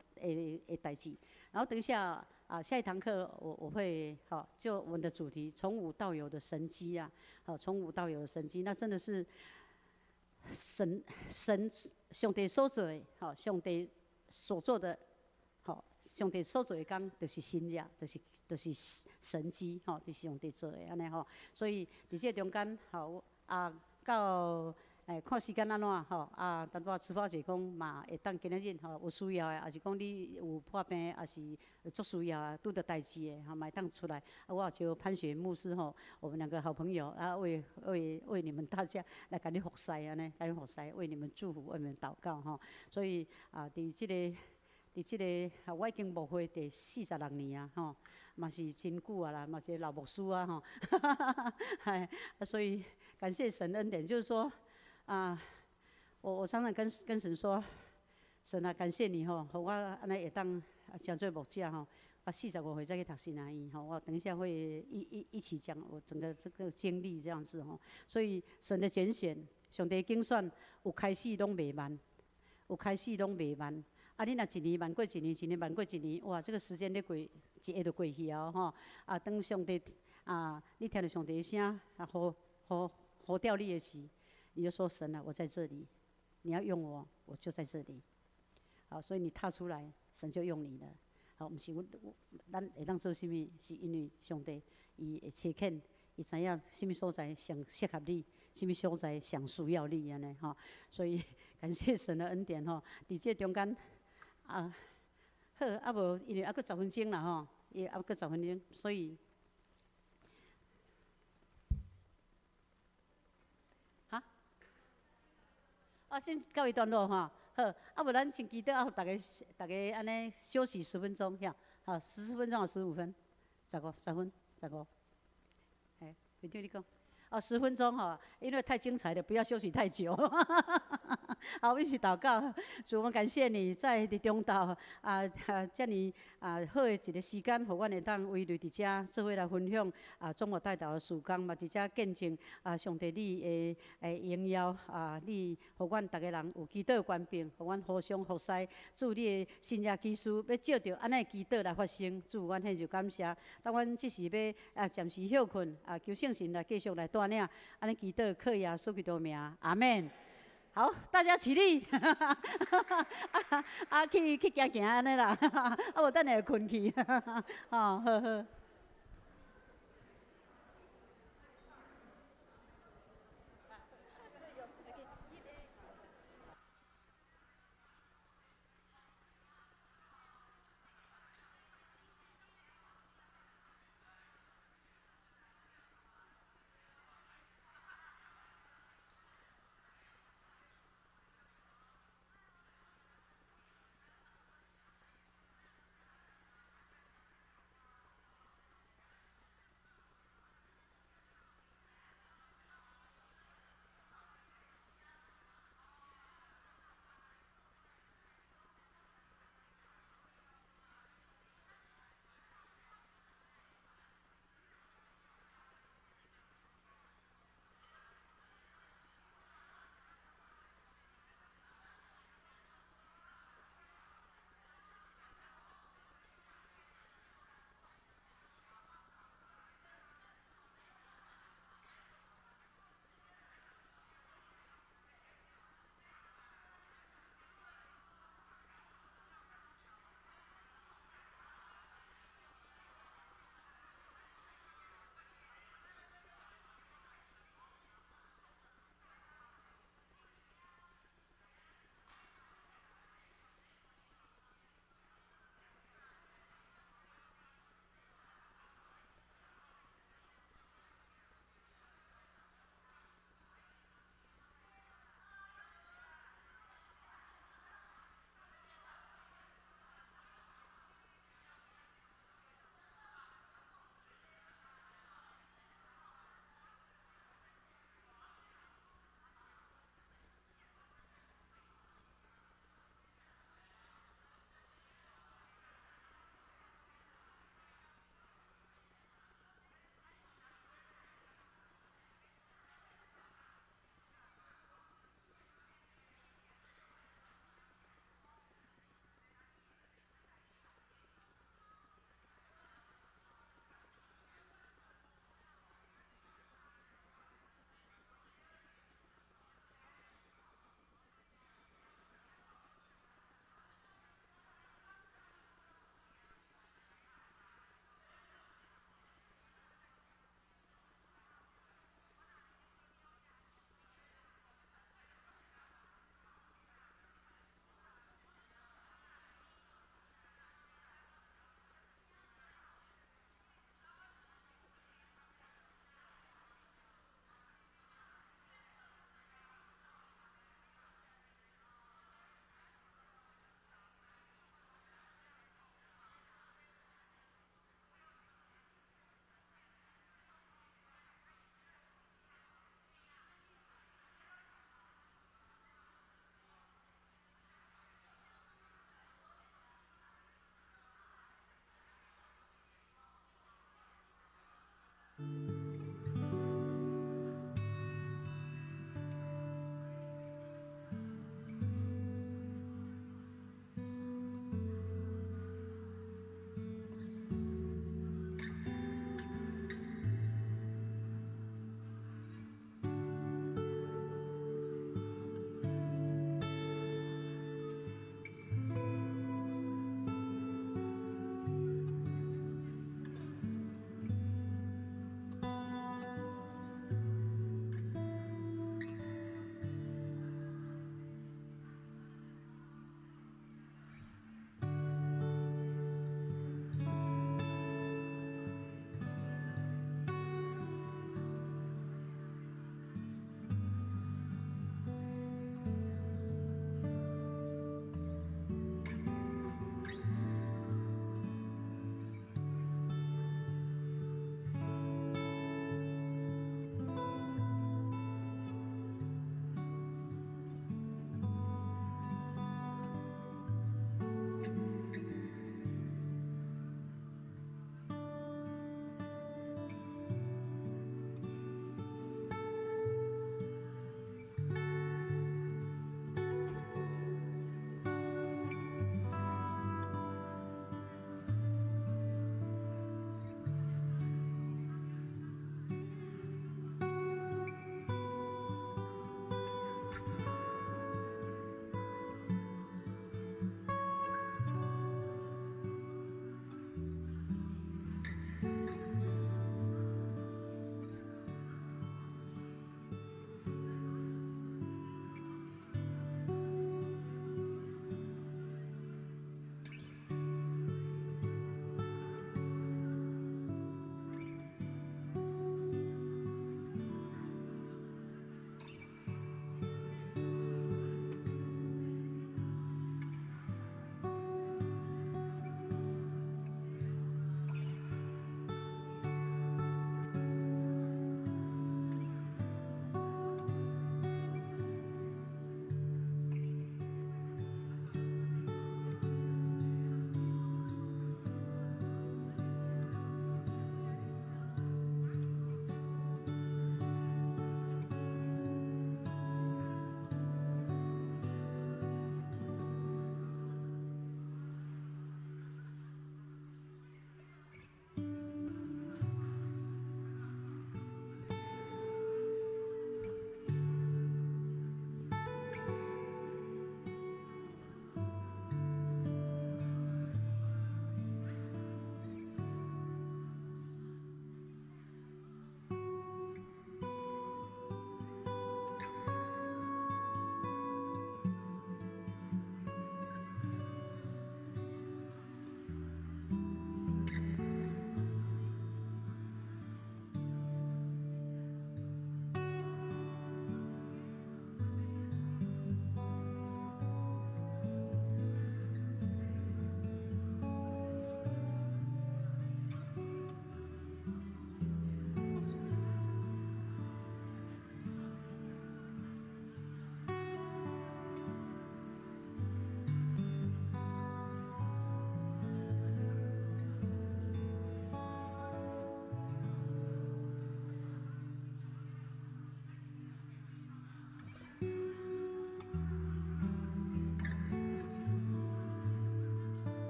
代誌。然後等一下啊，下一堂課我會好，就我們的主題從無到有的神蹟啊，好，從無到有的神蹟，那真的是神上帝所做的，好，上帝所做的，好，上帝所做的工就是神蹟，就是神蹟，吼，就是上帝做的按呢吼。所以佇這中間，吼啊，到看時間按怎吼啊，淡薄仔慈寶姐講嘛，會當今仔日吼有需要的，抑是講你有破病，抑是足需要啊，拄著代誌的，吼嘛會當出來。啊，我也招潘雪牧師吼，我們兩個好朋友啊，為你們大家來共你服侍按呢，共你服侍，為你們祝福，為你們禱告吼。所以啊，佇這個，我已經牧會第46年啊，吼，嘛是真久啊啦，嘛是老牧師啊，吼，啊，所以感謝神恩典，就是說啊，我常常跟神說，神啊，感謝你吼，予我按呢會當成做牧者吼，我45歲才去讀神學院吼，我等一下會一起講我整個這個經歷這樣子吼，所以神的揀選，上帝揀選，有開始攏袂慢，有開始攏袂慢。啊！你若一年慢過一年，一年慢過一年，哇！這個時間咧過，一下就過去啊！吼！啊，當上帝啊，你聽著上帝的聲啊，呼召你的時，你就說神啊，我在這裡，你要用我，我就在這裡。好，所以你踏出來，神就用你了。好，毋是阮，咱會當做啥物，是因為上帝伊會差遣，伊知影啥物所在上適合你，啥物所在上需要你按呢吼。所以感謝神的恩典吼，佇這中間。啊，好，啊無，因為猶閣十分鐘啦吼，伊猶閣十分鐘，所以，哈，啊，先告一段落吼，好，啊無咱先祈禱，啊，予大家按呢休息十分鐘，遐，好，10分鐘還是15分？15，10分，15，嘿，會長你講。哦，十分鐘吼，因為太精彩了，不要休息太久。好，我們一起禱告，主，我們感謝你在佇中晝啊，遮爾啊好的一個時間，予阮會當圍內佇遮做伙來分享啊，中華代禱的事工嘛，佇遮見證啊，上帝你的榮耀啊，你予阮逐个人有祈禱的權柄，予阮互相服侍，主你的神跡奇事，欲藉著按呢祈禱來發生，主，阮獻上感謝。當阮這時欲啊暫時歇睏啊，求聖神來繼續來帶領，按呢祈禱靠耶穌基督名，阿們。好，大家起立，啊，去行行按呢啦，啊無等下會睏去，吼，好好。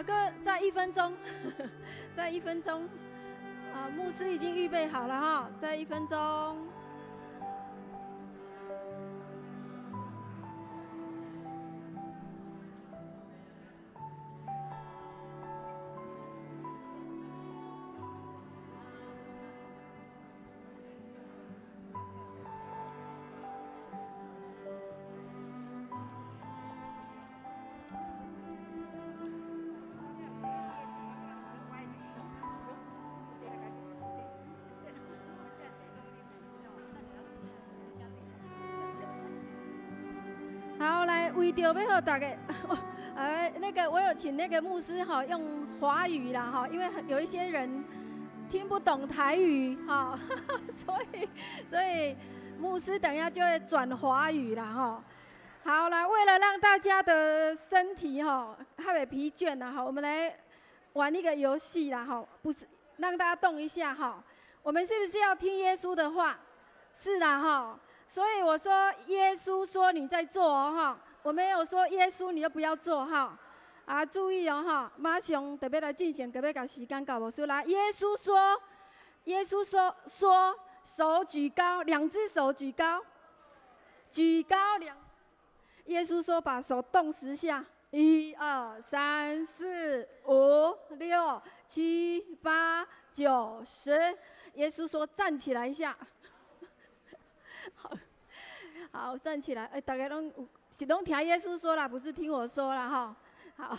马哥再一分钟，再一分钟，啊，牧师已经预备好了哈，再一分钟。好，来，为着要予大家，那个我有请那个牧师哈，用华语啦哈，因为有一些人听不懂台语哈，所以牧师等一下就会转华语啦哈。好啦，为了让大家的身体哈较袂疲倦啦哈，我们来玩一个游戏啦哈，不是让大家动一下哈。我们是不是要听耶稣的话？是啦哈。所以我说，耶稣说你在做哦哈，我没有说耶稣你就不要做哈，啊注意哦哈，马上特别来进行，特别共时间到无说来，耶稣说，耶稣说说手举高，两只手举高，举高两，耶稣说把手动十下，一二三四五六七八九十，耶稣说站起来一下。好，好，站起来！哎，大家拢有是拢听耶稣说啦，不是听我说啦哈。好，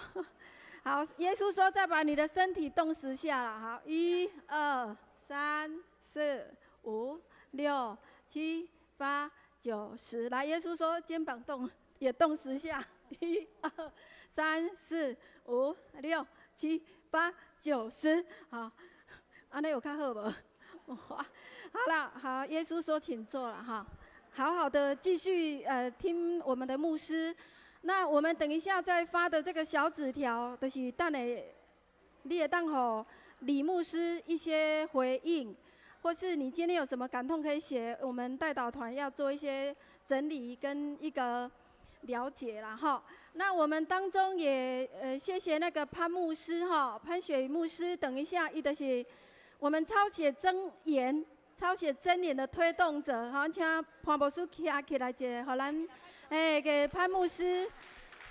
好，耶稣说再把你的身体动十下啦。好，一二三四五六七八九十，来，耶稣说肩膀动也动十下，一二三四五六七八九十，好，按呢有较好无？哇，好了，好，耶稣说请坐了哈，好好的继续听我们的牧师。那我们等一下再发的这个小纸条，就是等下你会当予李牧师一些回应，或是你今天有什么感动可以写，我们代祷团要做一些整理跟一个了解啦哈。那我们当中也谢谢那个潘牧师哈，潘雪牧师，等一下伊就是我们抄写箴言、抄写箴言的推动者，好，请潘牧师徛起来一下，予咱，哎，给潘牧师，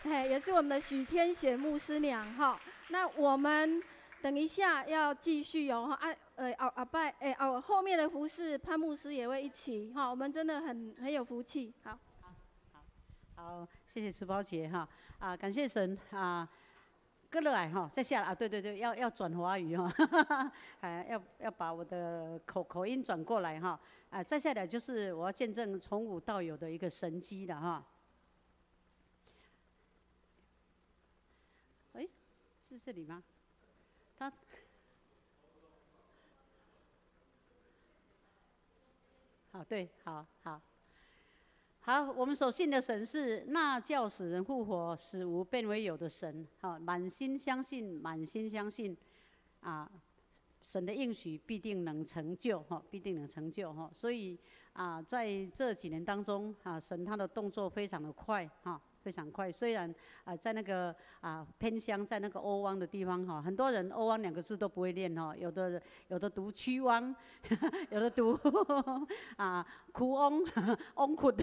哎，也是我们的许天显牧师娘哈。那我们等一下要继续哦，啊，后后摆，哎，哦，后面的服侍潘牧师也会一起哈，我们真的很有福气，好，好，好，谢谢淑宝姐哈，啊，感谢神啊。过来哈，再下来啊！对对对，要转华语哈，还要把我的口音转过来哈。啊，再下来就是我要见证从无到有的一个神迹了哈。哎，是这里吗？他，好，对，好好。好，我们所信的神是那叫死人复活、使无变为有的神。好，满心相信，满心相信，啊，神的应许必定能成就，哈，必定能成就，哈。所以啊，在这几年当中，啊，神他的动作非常的快，哈，非常快。虽然啊，在那个啊偏乡，在那个欧汪的地方，哈，很多人欧汪两个字都不会念，哈，有的读区汪，有的读啊苦翁翁苦，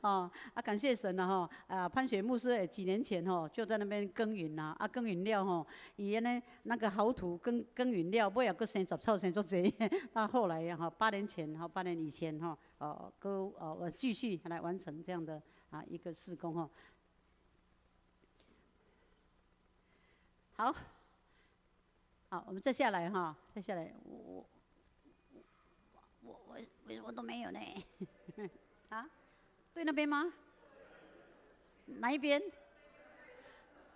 哦啊，感谢神了哈，啊潘雪牧师几年前吼就在那边耕耘呐，啊耕耘了吼，伊按呢那个好土耕耘了，尾仔阁生杂草生足济，到后来哈8年前哈8年以前哈，哦，阁我继续来完成这样的啊一个事工哈。好，好，我们接下来哈，接下来我为什么都没有呢？啊，对那边吗？哪一边？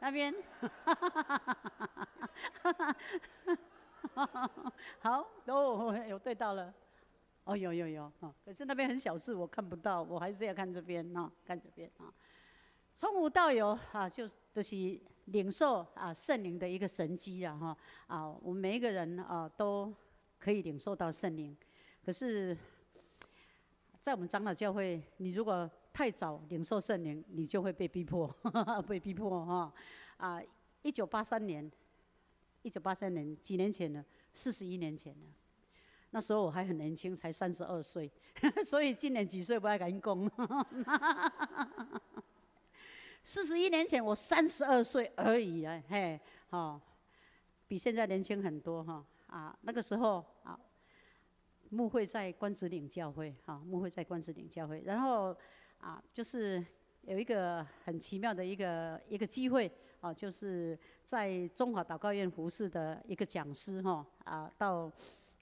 那边？好，哦，有对到了。哦，有有有，哦，可是那边很小字，我看不到，我还是要看这边哈，看这边啊。从无到有啊，就是领受啊圣灵的一个神迹啊哈啊，我们每一个人啊都可以领受到圣灵，可是，在我们长老教会，你如果太早领受圣灵，你就会被逼迫，被逼迫哈啊。1983年，一九八三年几年前了？41年前了。那时候我还很年轻，才32岁，所以今年几岁不爱共𪜶讲。41年前我三十二岁而已啊，嘿，好，比现在年轻很多哈。啊，那个时候啊，牧会在关子岭教会，哈，牧会在关子岭教会，然后啊，就是有一个很奇妙的一个机会啊，就是在中华祷告院服侍的一个讲师哈，啊，到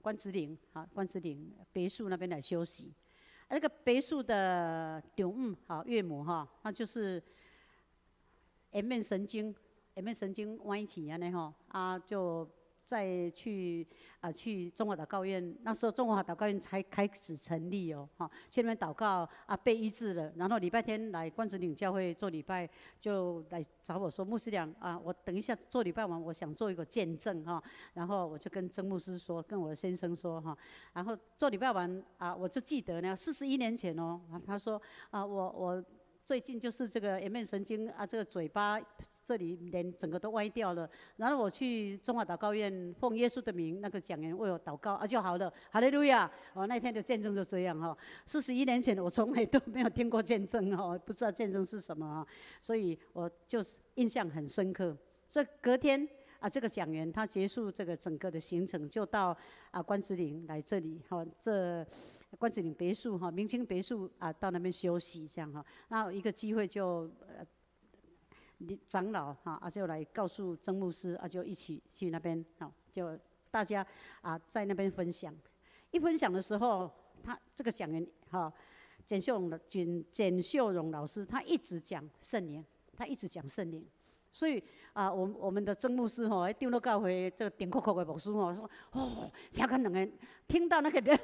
关子岭啊，关子岭别墅那边来休息。那个别墅的丈母哈，岳母哈，那就是颜面神经，颜面神经歪去按呢吼，啊就再去啊去中华祷告院，那时候中华祷告院才开始成立哦，哈，去那边祷告啊，被医治了。然后礼拜天来关子岭教会做礼拜，就来找我说：“牧师娘啊，我等一下做礼拜完，我想做一个见证哈。”然后我就跟曾牧师说，跟我的先生说哈。然后做礼拜完啊，我就记得呢，41年前哦，他说啊，我最近就是这个颜面神经啊，这个嘴巴这里脸整个都歪掉了。然后我去中华祷告院，奉耶稣的名，那个讲员为我祷告啊就好了。哈利路亚！哦，那天的见证就这样哈。41年前我从来都没有听过见证哦，不知道见证是什么啊，所以我就是印象很深刻。所以隔天啊，这个讲员他结束这个整个的行程，就到啊关子岭来这里哈，这关子岭别墅哈，明清别墅啊，到那边休息这样哈。那一个机会就长老哈啊就来告诉曾牧师啊，就一起去那边好，就大家啊在那边分享。一分享的时候，他这个讲员哈，简秀荣老师，他一直讲圣灵，他一直讲圣灵。所以啊，我们的曾牧师吼，长老教会这个顶扣扣的牧师吼，说哦，听看两个听到那个人，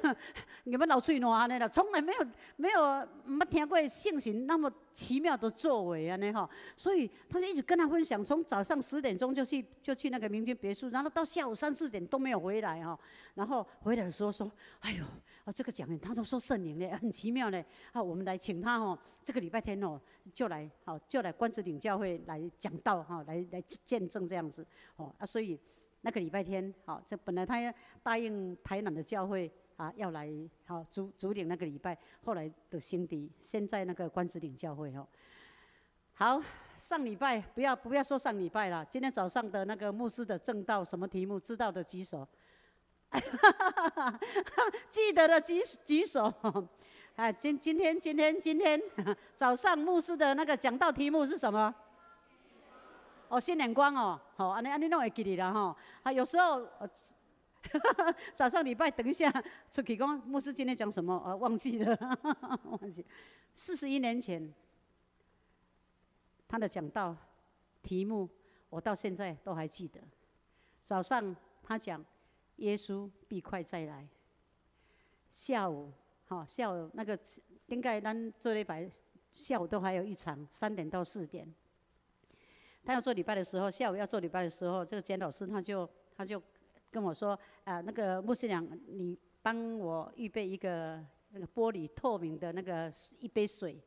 你们流喙澜按呢啦，从来没有毋捌听过圣神那么奇妙的作为按呢吼，所以他就一直跟他分享，从早上10点钟就去那个明清别墅，然后到下午三四点都没有回来哈，然后回来的时候说，哎呦，啊这个讲员他都说圣灵呢，很奇妙呢，啊我们来请他哦，这个礼拜天哦就来好就来关子岭教会来讲道哈，来见证这样子哦啊，所以那个礼拜天好，这本来他答应台南的教会啊要来好主领那个礼拜，后来的先伫先在那个关子岭教会哦。好，上礼拜不要说上礼拜了，今天早上的那个牧师的证道什么题目？知道的举手。记得的举手。哎，今天早上牧师的那个讲道题目是什么？哦，新眼光哦，好，按呢按呢拢会记得啦吼。啊，有时候早上礼拜等一下出去讲，牧师今天讲什么？啊，忘记了，忘记。41年前，他的讲道题目，我到现在都还记得。早上他讲耶稣必快再来。下午，好，下午那个应该咱做礼拜，下午都还有一场，3点到4点。他要做礼拜的时候，下午要做礼拜的时候，这个简老师他就跟我说：“啊，那个牧师娘，你帮我预备一个那个玻璃透明的那个一杯水。”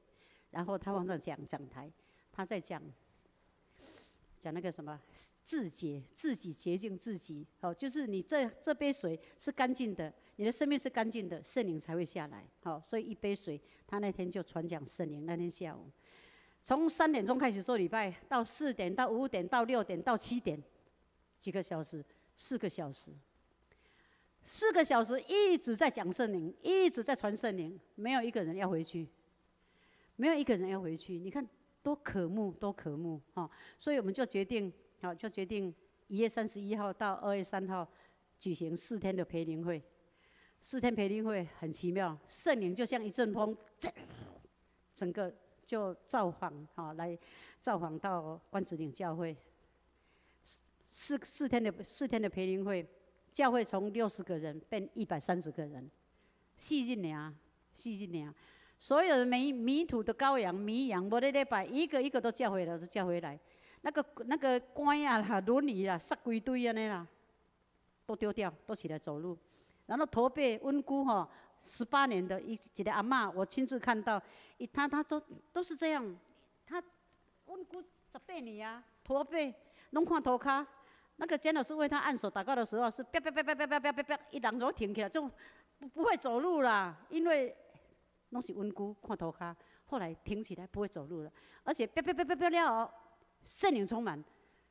然后他放在讲台，他在讲讲那个什么自洁，自己洁净自己。好，就是你这杯水是干净的，你的生命是干净的，圣灵才会下来。好，所以一杯水，他那天就传讲圣灵。那天下午，从3点钟开始做礼拜，到4点到5点到6点到7点，几个小时？四个小时。四个小时一直在讲圣灵，一直在传圣灵，没有一个人要回去，没有一个人要回去。你看多渴慕，多渴慕哈！所以我们就决定，好，就决定1月31号到2月3号举行四天的培灵会。四天培灵会很奇妙，圣灵就像一阵风，整个就造访哈，来造访到关子岭教会。四天的培灵会，教会从60个人变130个人，四日尔，四日尔，所有的迷途的羔羊、迷羊，无咧礼拜，一个一个都叫回来，都叫回来。那个拐仔啦、轮椅啦，塞规堆按呢啦，都丢掉，都起来走路。然后驼背阮姑吼，18年的一个阿嬷，我亲自看到，伊他他都是这样，他阮姑18年啊，驼背。攏看塗跤。那個簡老師為他按手禱告的時候，是啪啪啪啪啪啪啪啪啪，伊人就停起來，就不會走路啦，因為攏是溫久看塗跤。後來停起來不會走路了，而且啪啪啪啪啪了，聖靈充滿，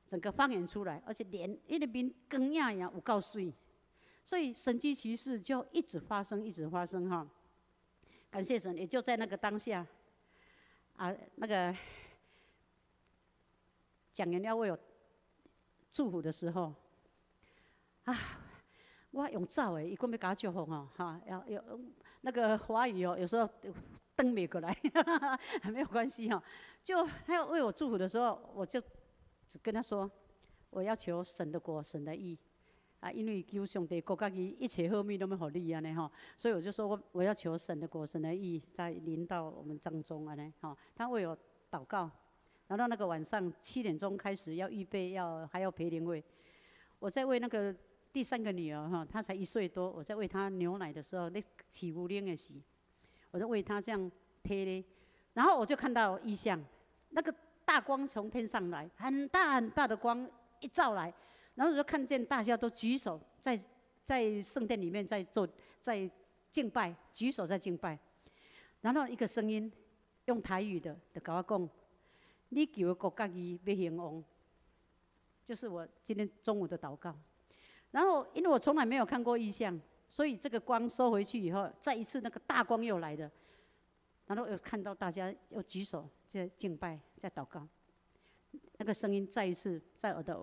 整個方言出來，而且臉伊個面光影影有夠媠，所以神蹟奇事就一直發生，一直發生哈。感謝神，也就在那個當下，啊，那個講員要為我祝福的時候，啊，我用走的，伊閣欲共我祝福哦，哈，要要那個華語哦，有時候轉袂過來，沒有關係哈。就他要為我祝福的時候，我就只跟他說，我要求神的國、神的義，啊，因為求上帝國佮義，一切好物攏欲予你按呢吼，所以我就說我要求神的國、神的義在臨到我們當中按呢吼。他為我禱告，然後那個晚上7點鐘開始要預備，要還要培靈會，我在餵那個第三個女兒哈，她才1歲多，我在餵她牛奶的時候，咧飼牛奶的時，我就餵她這樣貼咧，然後我就看到異象，那個大光從天上來，很大很大的光一照來，然後我就看見大家都舉手在聖殿裡面在做在敬拜，舉手在敬拜，然後一個聲音用台語的就共我講，你求的國佮義欲興旺，就是我今天中午的禱告。然後因為我從來沒有看過異象，所以這個光收回去以後，再一次那個大光又來了，然後又看到大家又舉手在敬拜，在禱告，那個聲音再一次在我的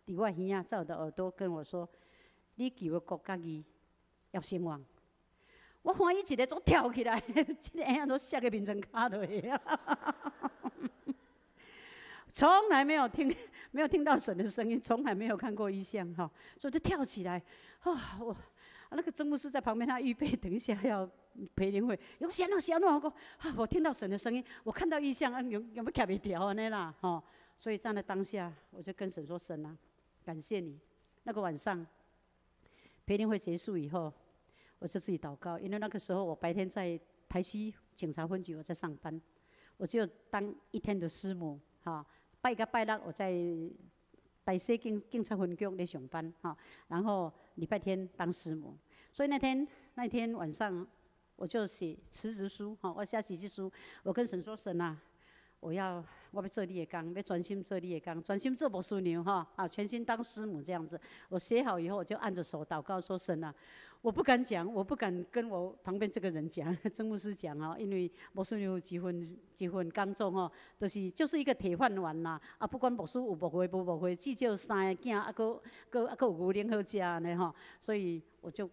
佇我耳仔，在我的耳朵跟我說：“你求的國佮義要興旺。”我歡喜一下，都跳起來，這个嬰仔都摔個面床跤落去。從來沒有聽，沒有聽到神的聲音，從來沒有看過異象，哈，所以就跳起來，啊，我那個曾牧師在旁邊，他預備等一下要培靈會，有想到想到我講，啊，我聽到神的聲音，我看到異象，啊，有沒有卡袂牢按呢啦，吼，所以站在當下，我就跟神說：神啊，感謝你。那個晚上培靈會結束以後，我就自己禱告，因為那個時候我白天在台西警察分局我在上班，我就當一天的師母，哈。拜一拜六，我在台西警察分局咧上班，哈，然後禮拜天當師母，所以那天晚上我就寫辭職書，哈，我寫辭職書，我跟神說：神啊，我欲做你的工，欲專心做你的工，專心做牧師娘，哈，啊，全心當師母這樣子。我寫好以後，我就按着手禱告說：神啊，我不敢講，我不敢跟我旁邊這個人講，曾牧師講啊，因為牧師娘這份這份工作吼，就是一個鐵飯碗啦。啊，不管牧師有牧會無牧會，至少三个囝，啊，閣閣啊閣有牛奶好食按呢吼。所以我就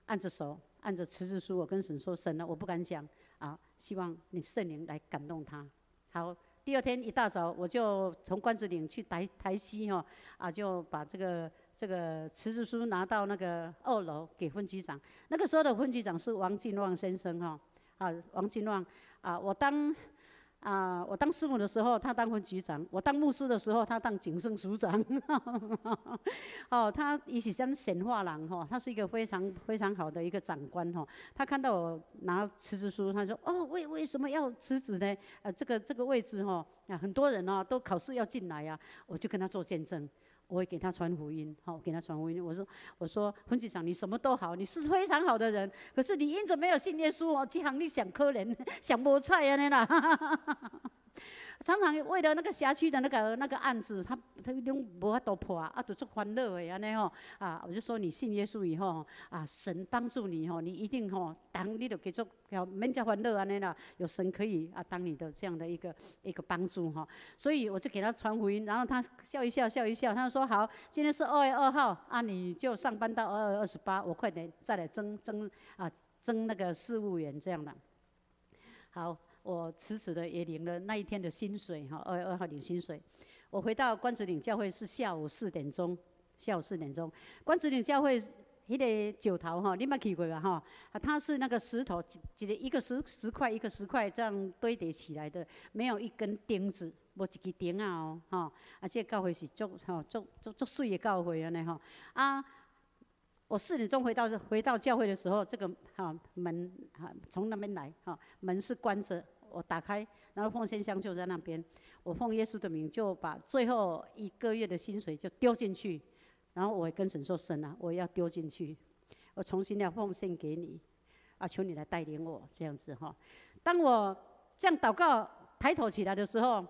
按着手，按着辭職書，我跟神說：神啊，我不敢講啊，希望你聖靈來感動他。好，第二天一大早，我就從關子嶺去台西吼，啊，就把這個辭職書拿到那個二樓給分局長。那個時候的分局長是王進旺先生哈，啊，王進旺啊，我當師母的時候，他當分局長；我當牧師的時候，他當警政署長。哦，他伊是啥顯化人吼，他是一個非常非常好的一個長官吼。他看到我拿辭職書，他說：哦，為什麼要辭職呢？啊，這個位置吼，啊，很多人哦都考試要進來啊，我就跟他做見證。我會給他傳福音，好，給他傳福音。我說，分局長，你什麼都好，你是非常好的人。可是你因着沒有信耶穌哦，這行你上可憐，上無彩按呢啦。常常為了那個轄區的那個案子，他攏無法度破啊，就足煩惱的按呢吼。啊，我就說你信耶穌以後啊，神幫助你吼，你一定吼，當你就繼續要免遮煩惱按呢啦。有神可以啊，當你的這樣的一個幫助哈。所以我就給他傳福音，然後他笑一笑，笑一笑，他說好，今天是2月2號啊，你就上班到2月28，我快點再來徵那個事務員這樣的。好。我遲遲的也領了那一天的薪水哈，2月2號領薪水。我回到關子嶺教會是下午四點鐘，下午四點鐘。關子嶺教會彼个石頭吼，你捌去過吧吼？啊，它是那個石頭，一個石塊一個石塊這樣堆疊起來的，沒有一根釘子，無一支釘仔哦，吼。啊，這個教會是足吼足足足媠的教會按呢吼。啊，我4点钟回到教会的时候，这个哈门哈从那边来哈，门是关着，我打开，然后奉献箱就在那边，我奉耶稣的名就把最后一个月的薪水就丢进去，然后我跟神说：神啊，我要丢进去，我重新要奉献给你，啊，求你来带领我这样子哈。当我这样祷告抬头起来的时候，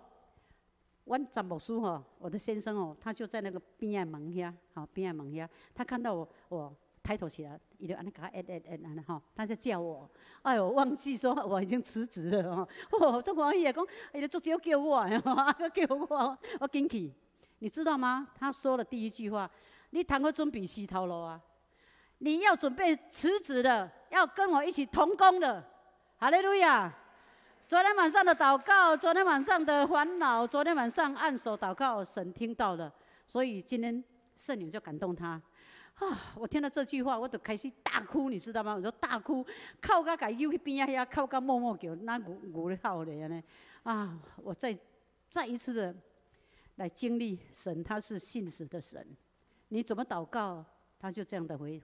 阮詹牧师吼，我的先生哦，他就在那个边仔门遐，吼边仔门遐，他看到我，我抬头起来，伊就按呢共我按按按按呢吼，他在叫我，哎呦，忘记说我已经辞职了吼，哦，足欢喜的，讲伊就足少叫我的吼，啊阁叫我，我紧去，你知道吗？他说了第一句话，你通好准备辞头路啊，你要准备辞职了，要跟我一起同工了，哈利路亚。昨天晚上的祷告，昨天晚上的烦恼，昨天晚上按手祷告，神听到了，所以今天圣灵就感动他。啊！我听到这句话，我就开始大哭，你知道吗？我说大哭，哭甲共搝去边仔遐，哭甲默默叫，若牛牛咧哭咧按呢。啊！我再一次的来经历神，他是信实的神。你怎么祷告，他就这样的回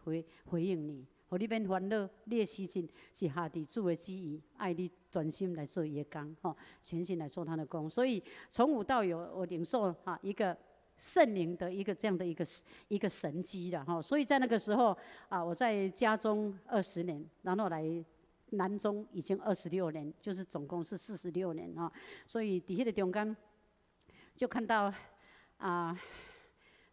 应你。予你免烦恼，你的事情是下伫主的旨意，爱你专心来做伊的工，吼，全心来做他的工。所以从无到有，我领受哈一个圣灵的一个这样的一个神迹了哈。所以在那个时候啊，我在家中20年，然后来南中已经26年，就是总共是46年哈。所以伫彼个中间就看到啊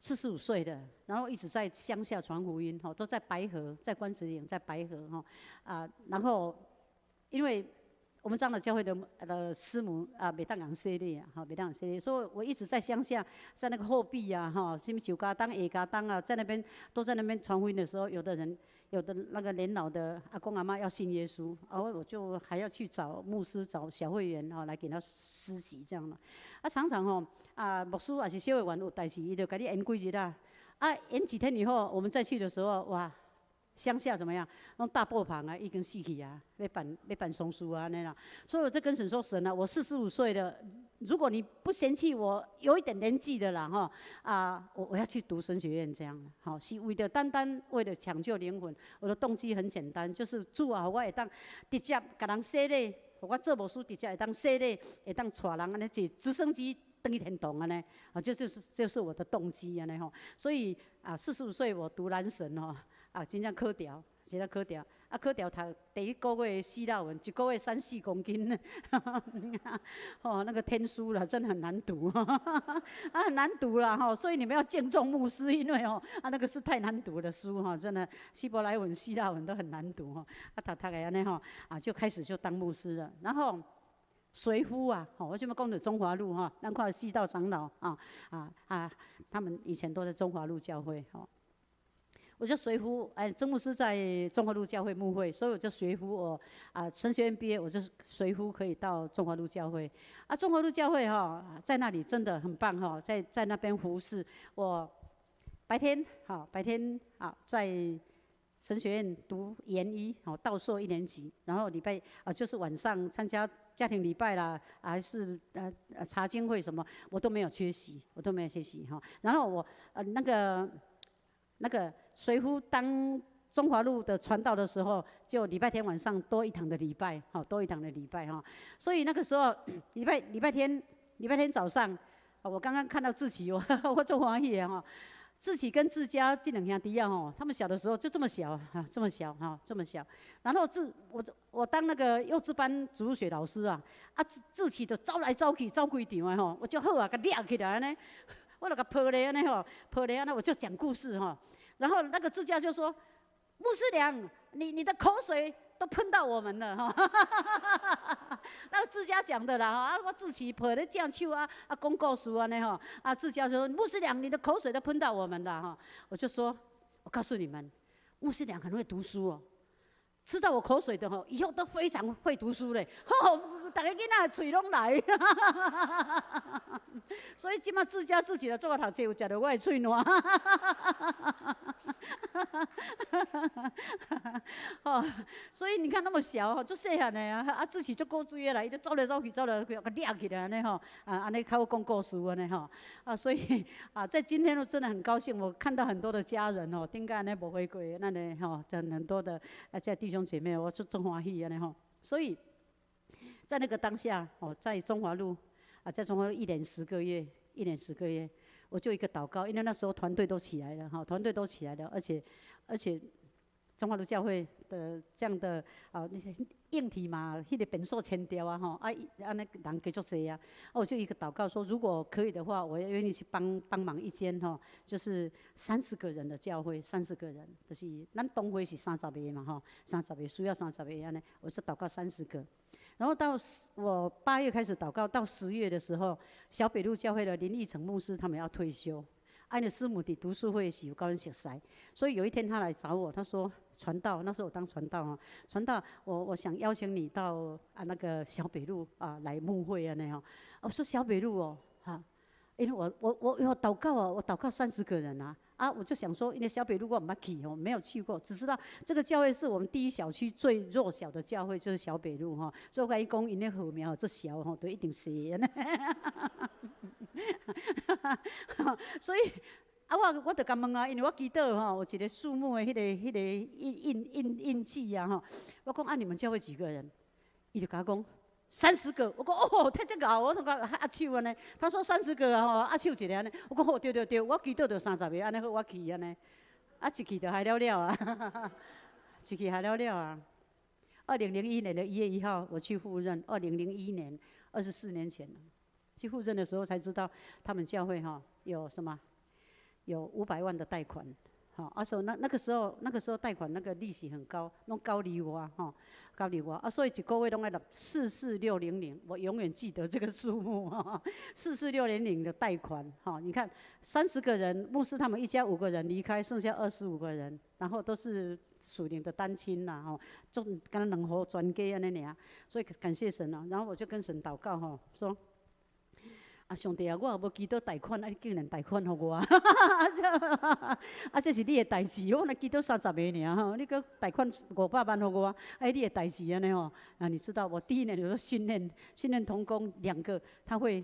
，45岁的，然后一直在乡下传福音，哈，都在白河，在关子岭，在白河，哈，啊，然后因为我们长老教会的师母啊，袂当共洗礼啊，哈，袂当共洗礼，所以我一直在乡下，在那个后壁啊，哈，什么上家东、下家东啊，在那边都在那边传福音的时候，有的人，有的那个年老的阿公阿嬷要信耶稣，然后我就还要去找牧师、找小会员哈，来给他施洗这样的。啊，常常吼啊，牧师抑是小会员有代志，伊就共你延几日啊。啊，延几天以后，我们再去的时候，哇，乡下怎么样？拢大布棚啊，已经死去啊，欲办丧事啊，按呢啦。所以我就跟神说：神啊，我45岁的，如果你不嫌弃我有一点年纪的啦，哈啊，我要去读神学院这样，好，是为了单单为了抢救灵魂。我的动机很简单，就是主啊，我会当直接共人洗礼，我做牧师直接会当洗礼，会当带人按呢坐直升机转去天堂按呢，啊，就是我的动机按呢吼。所以啊，四十五岁我读南神吼，啊，真正考著，真正考著。啊，考著读第一个月希腊文，一个月三四公斤，哦，那个天书了，真的很难读，啊，很难读了哈。所以你们要敬重牧师，因为哦，啊，那个是太难读的书哈，真的，希伯来文、希腊文都很难读哈。啊，读读个按呢吼，啊，就开始就当牧师了。然后随夫啊，吼，我这摆讲著中华路哈，咱看西道长老啊啊啊，他们以前都在中华路教会吼。我就随夫，哎，曾牧师在中华路教会牧会，所以我就随夫。我啊，神学院毕业，我就随夫可以到中华路教会。啊，中华路教会哈，在那里真的很棒哈，在那边服侍。我白天哈，白天啊，在神学院读研一，哦，道硕一年级，然后礼拜啊，就是晚上参加家庭礼拜啦，还是查经会什么，我都没有缺席，我都没有缺席哈。然后我那个随夫当中华路的传道的时候，就礼拜天晚上多一堂的礼拜，好，多一堂的礼拜哈。所以那个时候礼拜天早上，我刚刚看到志奇，我足欢喜的哈。志奇跟志佳这两兄弟啊吼，他们小的时候就这么小哈，这么小哈，这么小。然后志我我当那个幼稚班主日学老师啊，啊志奇就走来走去走规场的吼，我就好啊，共掠起来按呢，我就共抱咧按呢吼，抱咧按呢，我就讲故事吼。然后那个志佳就说：“牧师娘，你的口水都喷到我们了哈。”那个志佳讲的啦哈，啊我志奇抱咧正手啊啊讲故事按呢吼，啊志佳说：“牧师娘，你的口水都喷到我们了哈。”我就说：“我告诉你们，牧师娘很会读书哦。吃到我口水的吼，以後都非常會讀書嘞。吼，逐个囡仔喙攏來，所以這馬自家自己的做個讀冊，有食著我的喙瀾。哦，所以你看那麼小吼，足細漢的啊，啊智齒足古錐的啦，伊就走來走去，走來走去，共掠起來按呢吼，啊按呢較好講故事按呢吼，啊所以啊在今天我真的很高興，我看到很多的家人哦，頂個按呢無回過，咱的吼，真很多的啊這弟兄姐妹，我足足歡喜按呢吼，所以在那個當下哦，在中華路啊，在中華路一年十個月，一年十個月。我就一個禱告，因為那時候團隊都起來了哈，團隊都起來了，而且中華路教會的這樣的啊那些硬體嘛，彼個便所遷掉啊吼，啊按呢人加足濟啊，我就一個禱告說，如果可以的話，我願意去幫幫忙一間哈，就是三十個人的教會，三十個人，就是咱東會是三十個嘛吼，三十個需要三十個按呢，我就禱告三十個。然後到我8月開始禱告，到10月的時候，小北路教會的林義成牧師他們要退休，𪜶的師母佇讀書會時有佮阮熟似，所以有一天他來找我，他說：傳道，那時候我當傳道啊，傳道，我想邀請你到啊那個小北路啊來牧會啊那樣。我說小北路哦，哈，因為我禱告啊，我禱告三十個人啊。啊，我就想說，因為小北路我毋捌去哦，沒有去過，只知道這個教會是我們第一小區最弱小的教會，就是小北路哈。所以我共伊講，𪜶的號名這小吼，都一定死的。所以啊，我就共問啊，因為我記得吼，有一個數目的彼個印記啊吼。我講啊，你們教會幾個人？伊就共我講三十個。我講哦，太這𠢕，我講握手按呢。他說三十個啊，吼，握手一下按呢。我講哦，對對對，我祈禱就三十個，按呢好，我去按呢。啊，一去就害了了啊，一去害了了啊。2001年的1月1號，我去赴任。2001年，24年前去赴任的時候才知道，他們教會哈有什麼？有500萬的貸款，好，啊，所以那個時候貸款那個利息很高，攏九厘外吼，九厘外，啊，所以一個月攏愛納四四六零零，我永遠記得這個數目，四四六零零的貸款，哈，你看三十個人，牧師他們一家五個人離開，剩下25個人，然後都是屬靈的單親呐，吼，做敢若兩戶全家按呢爾，所以感謝神啊，然後我就跟神禱告吼，說。啊，上帝啊，我也無祈禱貸款，啊，你竟然貸款予我，啊，這是你的代誌，我若祈禱三十个爾吼，你閣貸款500萬予我，啊，你的代誌按呢吼，啊，你知道我第一年有訓練同工兩個，他會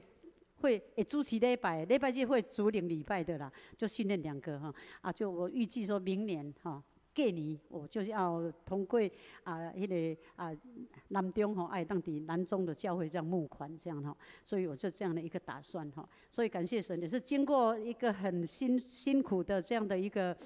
主持禮拜，禮拜日會主領禮拜的啦，就訓練兩個哈，啊，就我預計說明年哈。過年我就是要通過啊，彼個啊南中吼，愛當佇南中的教會這樣募款這樣吼，所以我就這樣的一個打算吼，所以感謝神也是經過一個很辛苦的這樣的一個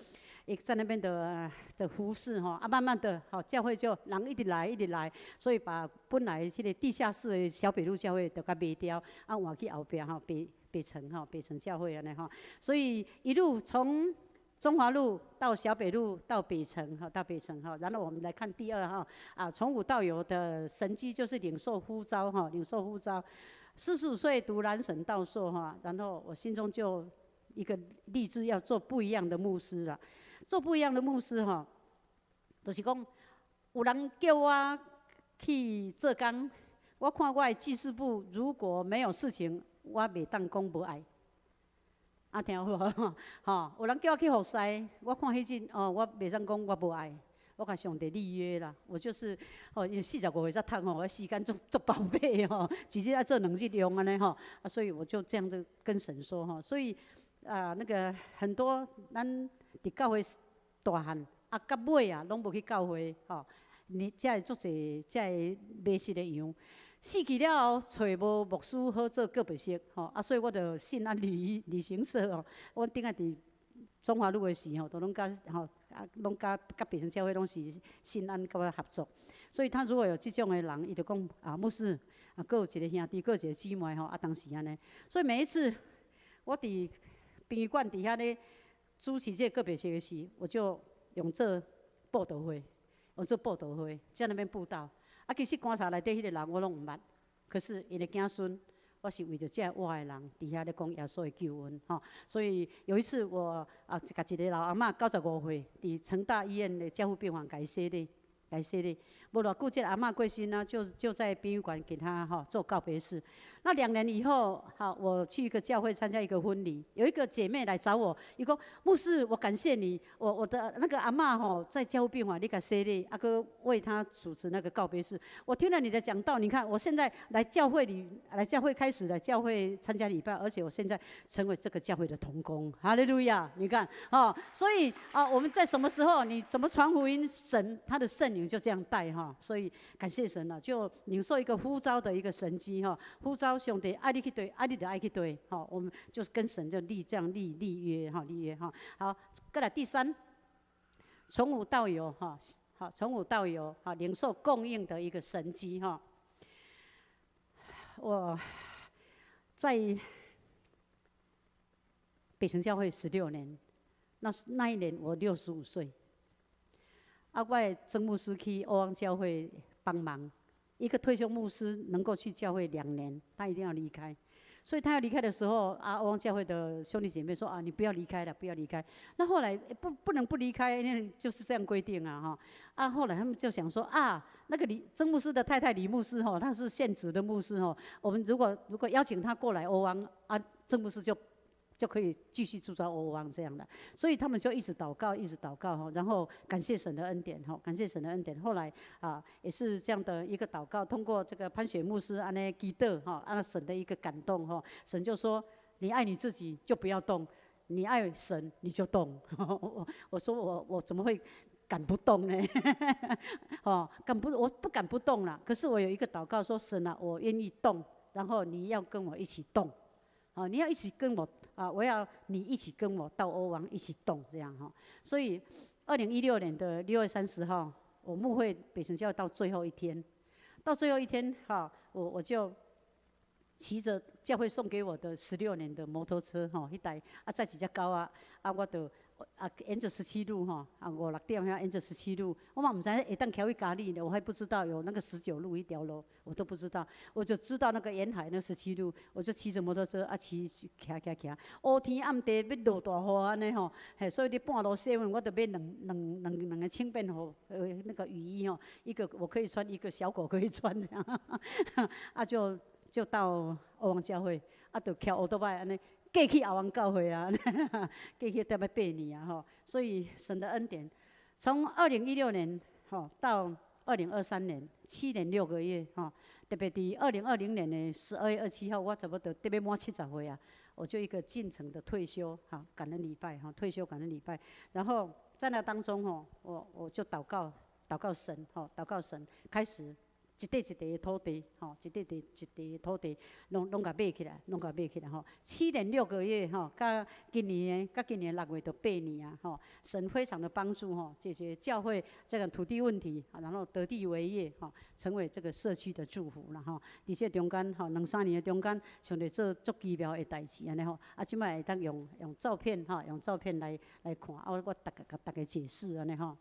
在那邊的服侍吼，啊，慢慢的吼，教會就人一直來一直來，所以把本來這個地下室的小北路教會就共賣掉，啊換去後壁吼北城吼北城教會按呢吼，所以一路從中華路到小北路到北城哈，到北城哈，然後我們來看第二哈，啊，從無到有的神蹟就是領受呼召哈，領受呼召，45歲讀南神道碩哈，然後我心中就一個立志要做不一樣的牧師啦，做不一樣的牧師哈，就是講有人叫我去做工，我看我的記事簿如果沒有事情，我袂當講無愛。啊，聽有無？吼，有人叫我去服侍，我看彼陣哦，我袂當講我無愛，我共上帝立約啦。我就是哦，因為45歲才讀吼，我時間足足寶貝吼，一日愛做兩日用按呢吼，啊，所以我就這樣子跟神說吼，所以啊，那個很多咱佇教會大漢啊，到尾啊，攏無去教會吼，你才會足濟才會迷失的羊。死去了後，揣無牧師好做告別式，吼啊，所以我就信安旅行社哦。我頂下佇中華路的時候，都攏佮吼啊，攏佮北城教會攏是信安佮我合作。所以他如果有這種的人，伊就講啊，牧師啊，閣有一個兄弟，閣有一個姊妹吼，啊，當時按呢。所以每一次我佇殯儀館佇遐咧主持這個告別式的時，我就用做佈道會，用做佈道會，在那邊佈道。啊，其實棺材內底彼個人我攏毋捌，可是𪜶的子孫，我是為著這活的人，佇遐咧講耶穌的救恩，吼。所以有一次我啊，共一個老阿嬤95歲，佇成大醫院的加護病房共伊洗禮。共洗礼。無偌久，這个阿嬤過身啊，就在殯儀館給她哈做告別式。那2年以後，好，我去一個教會參加一個婚禮，有一個姐妹來找我，伊講牧師，我感謝你，我的那個阿嬤吼在加護病房，你共洗禮，啊閣為她主持那個告別式。我聽了你的講道，你看我現在來教會裡，來教會開始來教會參加禮拜，而且我現在成為這個教會的同工。哈利路亞！你看，哦，所以啊，我們在什麼時候，你怎麼傳福音，神他的聖靈就這樣帶哈。所以感謝神了，就領受一個呼召的一個神蹟哈，呼召上帝愛你去佗，愛你就愛去佗，好，我們就是跟神就立這樣立約哈，立約哈。好，過來第三，從無到有哈，好，從無到有哈，領受供應的一個神蹟哈。我在北城教會16年，那一年我65歲。啊，我的曾牧師去歐王教會幫忙，一個退休牧師能夠去教會2年，他一定要離開。所以他要離開的時候，啊，歐王教會的兄弟姐妹說：啊，你不要離開了，不要離開。那後來不能不離開，因為就是這樣規定啊，哈。啊，後來他們就想說：啊，那個李曾牧師的太太李牧師，吼，他是現職的牧師，吼，我們如果邀請他過來歐王，啊，曾牧師就可以繼續住在歐王這樣的，所以他們就一直禱告，一直禱告哈，然後感謝神的恩典哈，感謝神的恩典。後來啊，也是這樣的一個禱告，通過這個潘雪牧師按呢祈禱哈，按神的一個感動哈，神就說：你愛你自己就不要動，你愛神你就動。我說我怎麼會敢不動呢？哦，敢不我不敢不動了。可是我有一個禱告說：神啊，我願意動，然後你要跟我一起動，啊，你要一起跟我。啊！我要你一起跟我到歐王一起動，這樣哈。所以，2016年的6月30號，我牧會北城教會到最後一天，到最後一天哈，我就騎着教會送給我的十六年的摩托車哈，彼台啊，載一隻狗仔，啊，我就啊沿着十七路哈，啊五六點遐沿着十七路，我嘛毋知會當徛去佳里呢，我還不知道有那個19路一條路，我都不知道，我就知道那個沿海那十七路，我就騎着摩托車啊騎騎騎騎，烏天暗地欲落大雨按呢吼，嘿，所以你半路洗阮，我就買兩個輕便服，那個雨衣吼，一個我可以穿，一個小狗可以穿這樣，啊就到歐王教會，啊就騎歐多擺按呢。過去阿王教會啊，過去踮咧8年啊吼，所以神的恩典，從2016年吼到2023年，7年6個月吼，特別佇2020年的12月27號，我差不多得欲滿70歲啊，我就一個進城的退休哈，感恩禮拜哈，退休感恩禮拜，然後在那當中吼，我就禱告禱告神吼，禱告神開始。一塊一塊的土地，吼，一塊塊一塊的土地，攏共買起來，攏共買起來，吼。7年6個月，吼，佮今年6月就八年啊，吼。神非常的幫助，吼，解決教會這個土地問題，然後得地為業，吼，成為這個社區的祝福啦，吼。佇這中間，吼，兩三年的中間，上帝做足奇妙的代誌，按呢吼。啊，這擺會當用照片，吼，用照片來看，啊，我逐家共大家解釋按呢吼。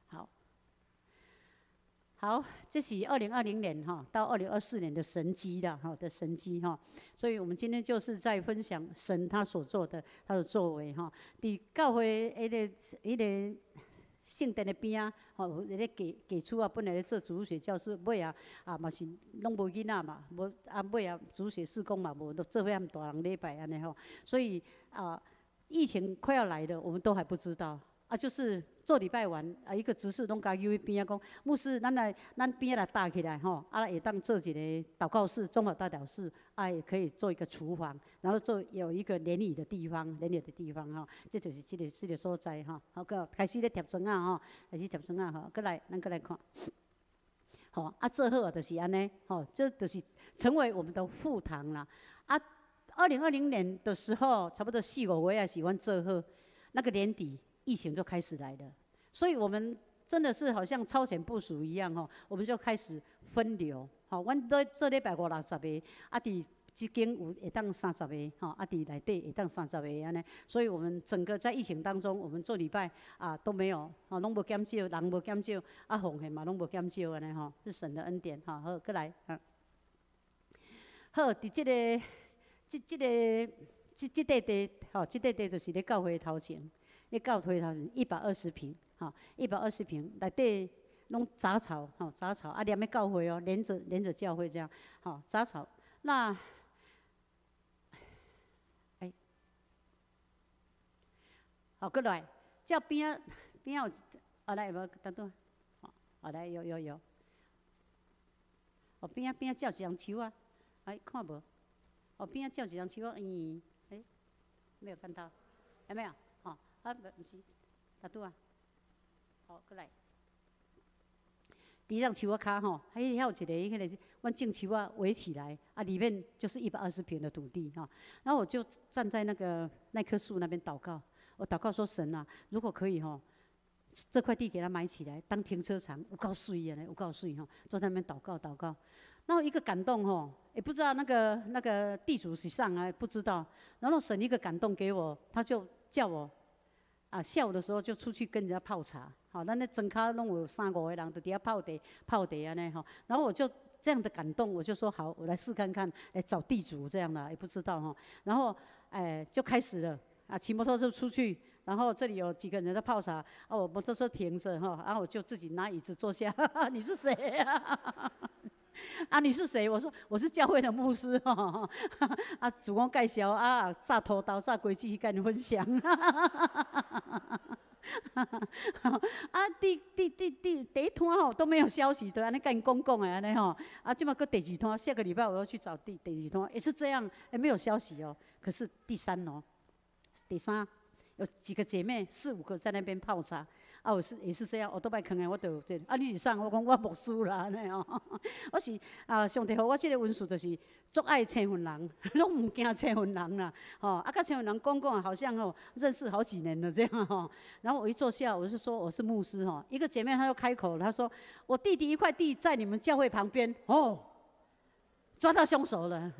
好。好，這是2020年哈到2024年的神蹟的哈的神蹟哈，所以我們今天就是在分享神他所做的他的作為哈。佇教會彼個聖殿的邊仔，吼，有一個假厝啊，本來咧做主日學教室，尾仔啊嘛是攏無囡仔嘛，無啊尾仔主日學事工嘛無，都做伙和大人禮拜按呢吼，所以啊，疫情快要來了，我們都還不知道。啊，就是做禮拜完啊，一個執事攏共揪去邊仔講，牧師，咱來咱邊仔來搭起來吼，啊會當做一個禱告室、綜合大禱室，啊也可以做一個廚房，然後做有一個聯誼的地方，聯誼的地方吼，這就是這個所在吼。好，閣開始咧貼磚仔吼，開始貼磚仔吼，閣來咱閣來看。吼，啊做好就是按呢，吼，這就是成為我們的副堂啦。啊，2020年的時候，差不多四五月啊，是阮做好，那個年底疫情就開始來了，所以我們真的是好像超前部署一樣吼，我們就開始分流，吼，阮咧做禮拜五六十個，啊，佇這間有會當三十個，吼，啊，佇內底會當三十個按呢，所以我們整個在疫情當中，我們做禮拜啊都沒有，吼，攏無減少，人無減少，啊，奉獻嘛攏無減少按呢吼，是神的恩典，吼，好，閣來，好，佇這個，這塊地，吼，這塊地就是咧教會頭前，咧教會頭前120坪，吼，一百二十坪內底攏雜草，吼，雜草啊，連咧教會哦，連著教會這樣，吼，雜草。那，哎，好，過來，這邊仔邊仔有，啊來無？等等，好來有有有，哦邊仔邊仔照一張樹啊，哎看無？哦邊仔照一張樹啊，咦，哎，沒有看到，有沒有？吼，啊毋是，頭拄啊，好，過來。佇這樹仔跤吼，彼遐有一个彼个，阮種樹仔圍起來，啊，裡面就是一百二十坪的土地哈。然後我就站在那棵樹那邊禱告，我禱告說神啊，如果可以吼，這塊地給他買起來當停車場，有夠媠啊，有夠媠吼，坐在那邊禱告禱告。然後一個感動吼，也不知道那個地主是誰啊，不知道。然後神一個感動給我，他就叫我。啊，下午的時候就出去跟人家泡茶，好，咱咧莊跤攏有三五個人，就佇遐泡茶泡茶按呢吼。然後我就這樣的感動，我就說好，我來試看看，來找地主這樣的，也不知道哈。然後，哎，就開始了，啊，騎摩托車出去，然後這裡有幾個人在泡茶，啊，我摩托車停著哈，然後我就自己拿椅子坐下，你是誰呀？啊，你是誰？我說我是教會的牧師，啊，自我介紹啊，炸土豆、炸果子佮𪜶分享。啊，第一攤吼都沒有消息，都按呢佮𪜶講講的按呢吼。啊，這馬閣第二攤，下個禮拜我要去找第二攤，也是這樣，欸，沒有消息哦。可是第三哦，第三有幾個姐妹，四五個在那邊泡茶。啊，我是也是這樣，我都擺囥的，我就這，啊，你是啥？我講我牧師啦，按呢哦。我是啊，上帝予我這個恩賜就是足愛青雲人，攏毋驚青雲人啦，吼，啊，佮青雲人講講，好像哦認識好幾年了這樣吼。然後我一坐下，我就說我是牧師吼。一個姐妹她就開口了，她說我弟弟一塊地在你們教會旁邊，哦，抓到兇手了，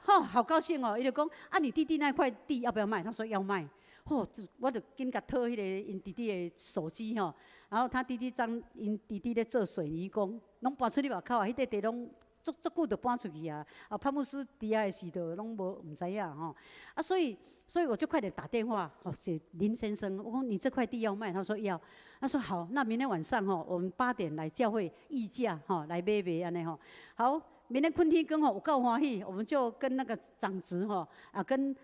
吼，好高興哦。伊就講啊，你弟弟那塊地要不要賣？她說要賣。吼，我就緊共討彼個𪜶弟弟的手機吼，然後他弟弟將𪜶弟弟咧做水泥工，攏搬出去外口啊，彼塊地攏足足久就搬出去啊。啊，潘牧師佇遐的時就攏無毋知影吼。啊，所以我就快點打電話，哦，給林先生，我講你這塊地要賣，他說要。他說好，那明天晚上吼，我們8點來教會議價吼，來買賣按呢吼。好，明天困天光吼，有夠歡喜，我們就跟那個長執吼，啊，跟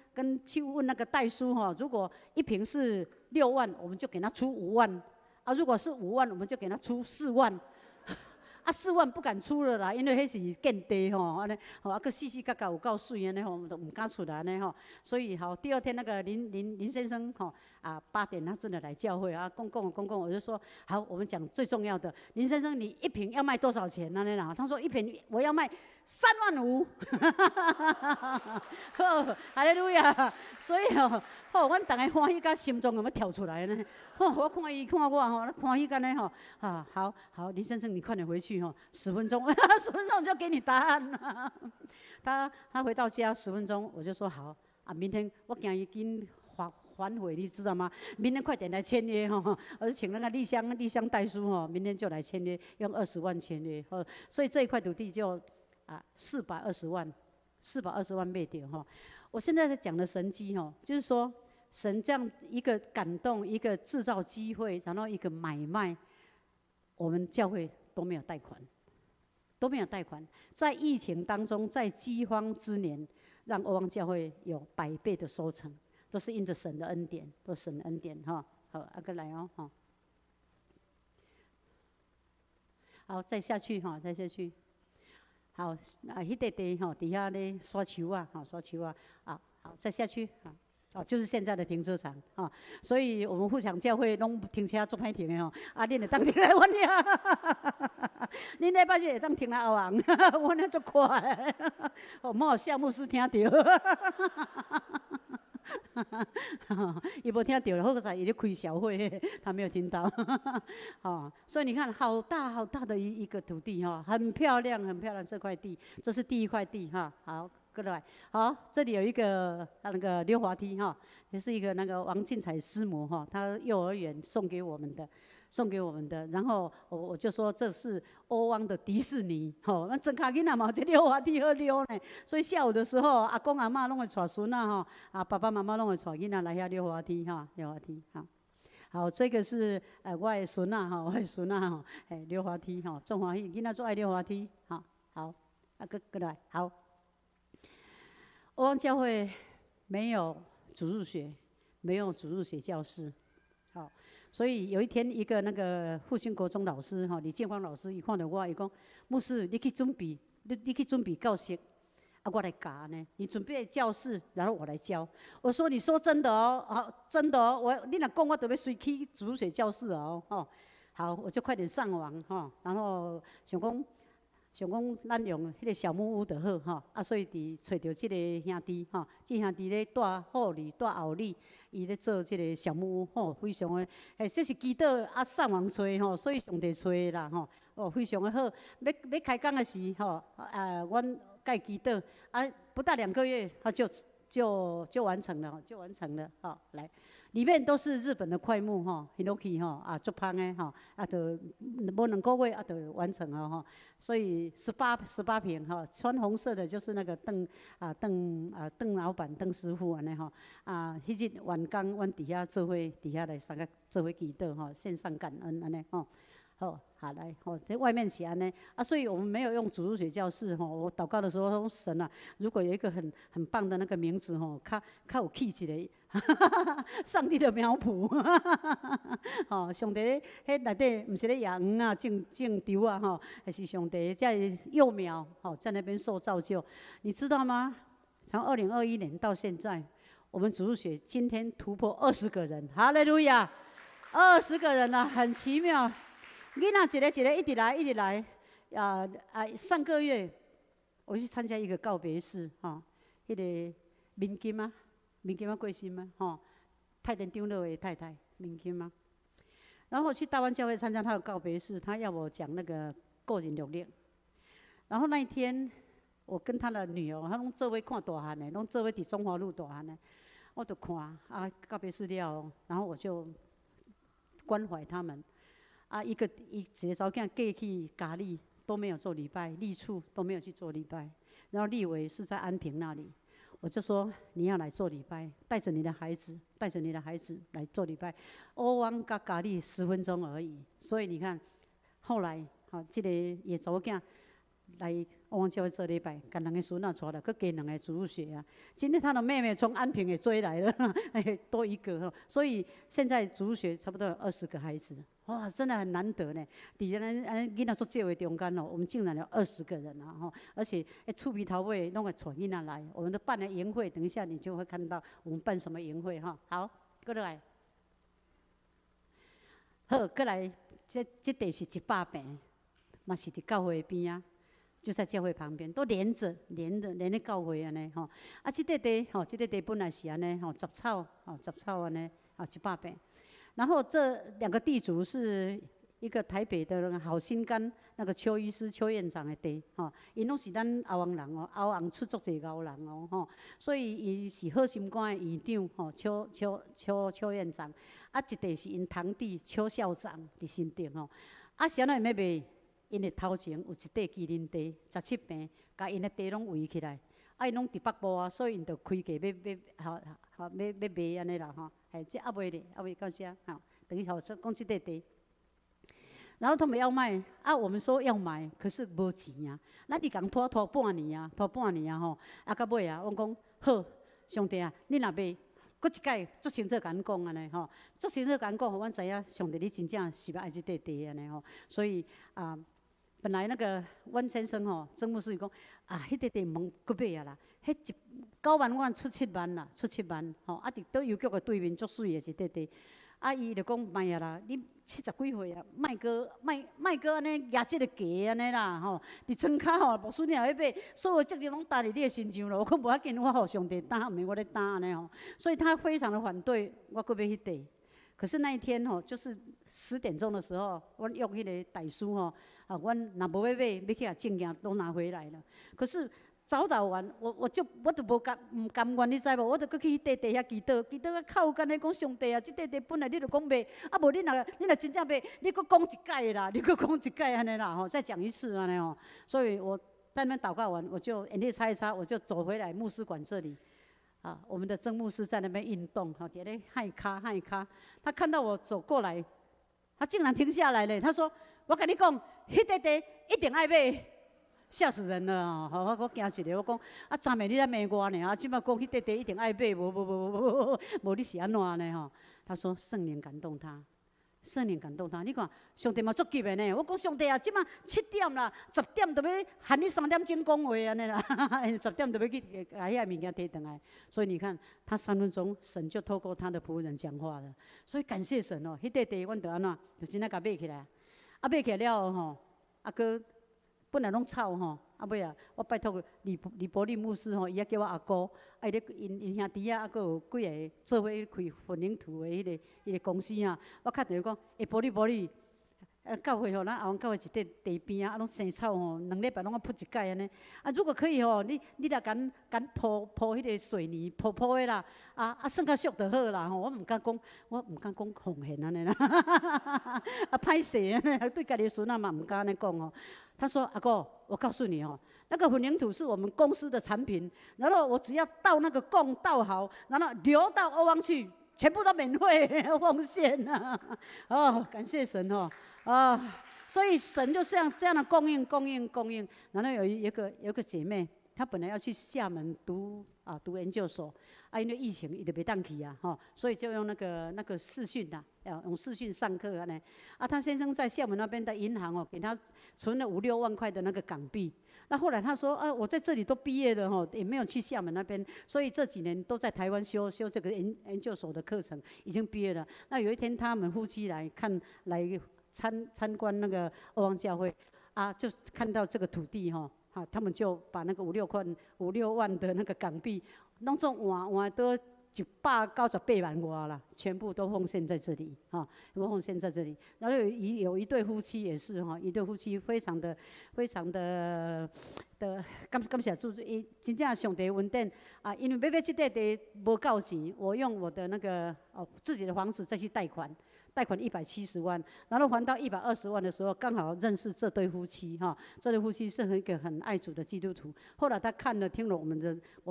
去問那個代書吼，如果一坪是6萬，我們就給他出五萬；啊，如果是五萬，我們就給他出四萬。啊，四萬不敢出了啦，因為彼是建地吼，按呢，吼啊，閣四四角角有夠媠按呢吼，都毋敢出來按呢吼。所以好，第二天那個林先生吼，啊，8點他真的來教會啊，講講講講，我就說好，我們講最重要的，林先生，你一坪要賣多少錢？按呢啦，他說一坪我要賣3萬5，好，哈利路亞。所以吼，吼，阮逐家歡喜甲心臟有欲跳出來呢。吼，我看伊看我吼，歡喜甲呢吼，啊，好好，林先生你快點回去吼，十分鐘，十分鐘我就給你答案。他回到家十分鐘，我就說好啊，明天我驚伊緊反悔，你知道嗎？明天快點來簽約吼，我就請那個麗香代書吼，明天就來簽約，用20萬簽約。哦，所以這一塊土地就啊四百二十萬，四百二十萬賣掉吼。我現在在講的神蹟吼，就是說神這樣一個感動，一個製造機會，然後一個買賣，我們教會都沒有貸款，都沒有貸款。在疫情當中，在饑荒之年，讓歐王教會有百倍的收成，都是因着神的恩典，都是神的恩典哈。好，阿哥來哦，哈。好，再下去哈，再下去。好，啊，彼塊地吼，佇遐咧刷樹仔，吼，刷樹仔，啊，好，再下去，啊，哦，就是現在的停車場，啊，所以我們富強教會攏停車足歹停的吼，啊，恁會當停來阮遐，恁禮拜日會當停來後巷，阮遐足快，哦，莫予夏牧師聽著，伊無聽著，好在伊咧開小會，他沒有聽到，哦，所以你看，好大好大的一個土地哈，很漂亮，很漂亮這塊地，這是第一塊地哈，好，過來，好，這裡有一個那個溜滑梯哈，也是一個那個王進彩師母哈，他幼兒園送給我們的。送給我們的，然後我就說這是歐汪的迪士尼，吼，那莊跤囡仔嘛有這溜滑梯好溜呢，所以下午的時候，阿公阿嬤攏會帶孫仔吼，啊爸爸媽媽攏會帶囡仔來遐溜滑梯哈，溜滑梯哈。好，這個是我的孫仔吼，我的孫仔吼，嘿，溜滑梯吼，足歡喜，囡仔足愛溜滑梯，吼，好，啊，閣閣來，好。歐王教會沒有主日學，沒有主日學教室，好，所以有一天一個那個復興國中老師哈，李建芳老師，伊看著我，伊講，牧師，你去準備，你去準備教室，啊，我來教呢。你準備教室，然後我來教。我說，你說真的哦，好，真的哦，你若講我就欲隨去主日學教室哦，吼，好，我就快點上網哈，然後想講。想講咱用彼個小木屋就好吼，啊，所以佇揣著這個兄弟吼，這兄弟咧蹛后里蹛后里，伊咧做這個小木屋吼，非常的，欸，這是祈禱啊上網揣吼，所以上帝揣啦吼，哦，非常的好。欲欲開工的時吼，啊，阮共伊祈禱啊，不到2個月，他就完成了，就完成了，好，來。裡面都是日本的檜木吼，Hinoki 吼，啊，足芳的吼，啊，就無2個月啊，就完成了吼。所以18坪哈，穿紅色的就是那個鄧啊鄧啊鄧老闆鄧師傅按呢吼。啊，彼日完工，阮佇遐做伙，佇遐來三個做伙祈禱吼，獻上感恩按呢吼。好，好來，吼，這外面是按呢，啊，所以我們沒有用主日學教室吼。我禱告的時候說，神啊，如果有一個很棒的那個名字吼，較較有氣質的，上帝的苗圃，吼，上帝彼內底毋是咧養魚啊，種種稻啊，吼，還是上帝在幼苗，吼，在那邊受造就，你知道嗎？從2021年到現在，我們主日學今天突破二十個人，哈利路亞，二十個人啊，很奇妙。囡仔一個一個一直來，一直來，啊啊！上個月我去參加一個告別式，吼，彼個民金啊，民金啊過身嗎？吼，太田長老的太太民金啊。然後去大灣教會參加他的告別式，他要我講那個個人履歷。然後那一天，我跟他的女兒，他攏做伙看大漢的，攏做伙佇中華路大漢的，我就看啊告別式了，然後我就關懷他們。啊，一個一個查某囝嫁去嘉義都沒有做禮拜，立處都沒有去做禮拜。然後立偉是在安平那裡，我就說你要來做禮拜，帶着你的孩子，帶着你的孩子來做禮拜。烏灣佮嘉義10分鐘而已，所以你看，後來好，這個也查某囝來烏灣教會做禮拜，共兩个孫仔帶來，閣加兩个主日學啊。今天他的妹妹從安平也追來了，多一個，所以現在主日學差不多有20個孩子。哇，真的很難得呢！佇咱按呢囡仔足少的中間哦，我們竟然有二十個人啊！吼，而且欸，厝邊頭尾攏會帶囡仔來，我們都辦了營會，等一下你就會看到我們辦什麼營會哈。好，過來，好，過來，這這地是100坪，嘛是佇教會邊仔，就在教會旁邊，都連着連着連咧教會按呢吼。啊，這塊地吼，這塊地本來是按呢吼，雜草吼，雜草按呢，啊，100坪。然後這兩個地主是一個台北的那個好心肝那個邱醫師邱院長的地，吼，𪜶攏是咱阿旺人哦，阿旺出足濟𠢕人哦，吼，所以伊是好心肝的院長，吼，邱邱邱邱院長，啊，一塊是𪜶堂弟邱校長佇新竹吼，啊，是按怎欲賣？𪜶的頭前有一塊麒麟地，17坪，共𪜶的地攏圍起來，啊，𪜶攏佇北部啊，所以𪜶就開價欲欲，吼吼，欲欲賣按呢啦吼。嘿，這猶未咧，猶未到遮，吼，等於吼說講這塊地，然後他們要賣，啊，我們說要買，可是無錢啊，咱佇共拖拖半年啊，拖半年啊吼，啊到尾啊，阮講好，上帝啊，你若賣，閣一擺足清楚共阮講按呢吼，足清楚共阮講，予阮知影上帝你真正是欲愛這塊地按呢吼，所以啊，本來那個阮先生吼，曾牧師伊講啊，彼塊地毋通閣買啊啦，彼一9萬阮出七萬啦，出七萬吼，啊佇佗郵局的對面足媠的一塊地，啊伊就講莫啊啦，你70幾歲啊，莫閣莫莫閣按呢額這个價按呢啦吼，佇床跤吼，牧師你若欲買，所有責任攏擔佇你的身上咯。我講無要緊，我予上帝擔，毋免我咧擔按呢吼，所以他非常的反對我閣買彼塊。可是那一天吼，就是10點鐘的時候，阮約彼个代書吼，啊，阮若無欲買，欲去共證件攏拿回來了。可是早禱完，我就無甘毋甘願，你知無？我就閣去彼塊地遐祈禱，祈禱甲哭干咧講上帝啊，這塊地本來你就講賣，啊無你若真正賣，你閣講一擺啦，你閣講一擺按呢啦吼，再講一次按呢吼。所以我在那邊禱告完，我就眼淚擦一擦，我就走回來牧師館這裡。啊，我們的曾牧師在那邊運動，哈，佇咧汗跤汗跤，他看到我走過來，他竟然停下來了。他說：“我跟你講，彼塊地一定愛買，嚇死人了啊！”我驚一下，我講啊，昨暝你咧罵我呢，啊，這擺講彼塊地一定愛買，無無無無無，無你是按怎呢？吼，他說聖靈感動他。聖靈感動他，你看上帝嘛足急的呢。我講上帝啊，這擺7點啦，十點就欲限你3點鐘講話按呢啦，十點就欲去共彼个物件提轉來。所以你看，他3分鐘，神就透過他的僕人講話了。所以感謝神哦，彼塊地阮就按怎，就真正共買起來。啊，買起來了後吼，啊閣本來攏草吼，啊尾啊，我拜託李李伯利牧師吼，伊也叫我阿姑，啊伊咧𪜶𪜶兄弟仔，啊閣有幾个做伙開混凝土的彼个公司啊，我敲電話講，欸，伯利伯利，啊教會吼，咱後教會一塊地邊啊，啊攏生草吼，2禮拜攏愛鋪一擺按呢。啊，如果可以吼，你若共共鋪鋪彼个水泥鋪鋪的啦，啊啊算較俗就好啦吼。我毋敢講，我毋敢講奉獻按呢啦，啊歹勢按呢，對家己的孫仔嘛毋敢按呢講哦。他說：“阿哥，我告訴你哦，那個混凝土是我們公司的產品，然後我只要倒那個貢倒好，然後流到歐汪去，全部都免費奉獻啊！哦，感謝神哦，啊，所以神就像這樣的供應、供應、供應。然後有一個姐妹，她本來要去廈門讀研究所，啊，因為疫情伊就袂當去啊，吼，所以就用那個視訊呐，要用視訊上課呢。啊，她先生在廈門那邊的銀行哦，給他存了五六萬塊的那個港幣。那後來他說啊，我在這裡都畢業了吼，也沒有去廈門那邊，所以這幾年都在台灣修這個研究所的課程，已經畢業了。那有一天他們夫妻來看來參觀那個歐王教會，啊，就看到這個土地哈，哈，他們就把那個五六萬的那個港幣，攏總換換都198萬外啦，全部都奉獻在這裡，哈，都奉獻在這裡。然後有一對夫妻也是哈，一對夫妻非常的、非常的感謝主，伊真正上帝恩典啊！因為欲買這塊地無夠錢，我用我的那個哦自己的房子再去貸款，貸款170萬，然後還到120萬的時候，剛好認識這對夫妻哈，這對夫妻是一個很愛主的基督徒。後來他看了聽了我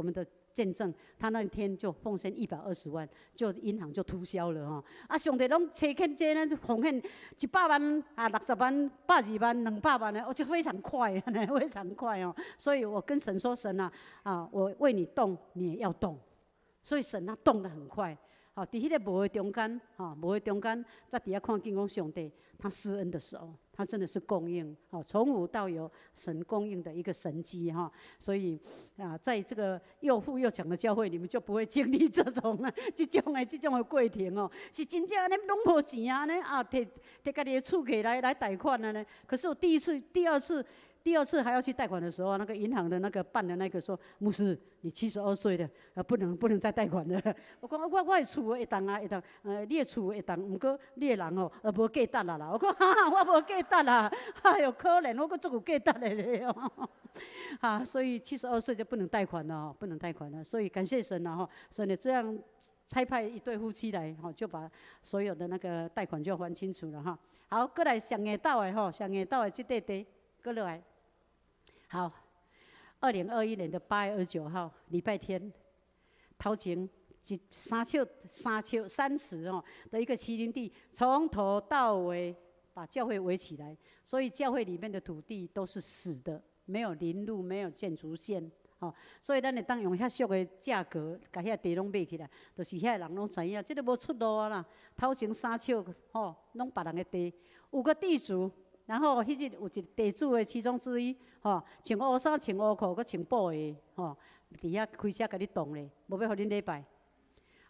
們的見證，他那天就奉獻120萬，就銀行就塗銷了哈。啊，上帝攏差遣這呢奉獻100萬啊，60萬、120萬、200萬的，哦，就非常快，非常快哦。所以我跟神說：神啊，啊，我為你動，你也要動。所以神他動得很快。好，佇彼个無的中間，哈，無的中間，才佇遐看見講上帝他施恩的時候，他真的是供應，好，從無到有，神供應的一個神蹟哈。所以啊，在這個又富又強的教會，你們就不會經歷這種的過程哦。是真正按呢攏無錢啊，按呢啊，提提家己的厝起來來貸款啊呢。可是我第一次、第二次。第二次還要去貸款的時候，那個銀行的那個辦的那個說：“牧師，你72歲的，啊，不能再貸款了。”我講我的厝會當啊，會當，你的厝會當，毋過你的人哦，無價值啦啦。我講哈哈，我無價值啦，哎喲，可憐，我閣足有價值的咧哦。啊，所以72歲就不能貸款了，不能貸款了。所以感謝神了哈，神你這樣差派一對夫妻來，哈，就把所有的那個貸款就還清楚了哈。好，過來上下晝的吼，上下晝的這塊地，過來。好，2021年的8月29號，禮拜天，頭前一三尺三尺三尺哦的一個麒麟地，從頭到尾把教會圍起來，所以教會裡面的土地都是死的，沒有林路，沒有建築線，哦，所以咱會當用遐俗的價格，共遐地攏買起來，就是遐人攏知影，這個無出路啊啦。頭前三尺吼，攏別人的地，有個地主。然後彼日有一地主的其中之一，吼，穿烏衫、穿烏褲，閣穿布鞋，吼，佇遐開車共你擋咧，無欲予恁禮拜。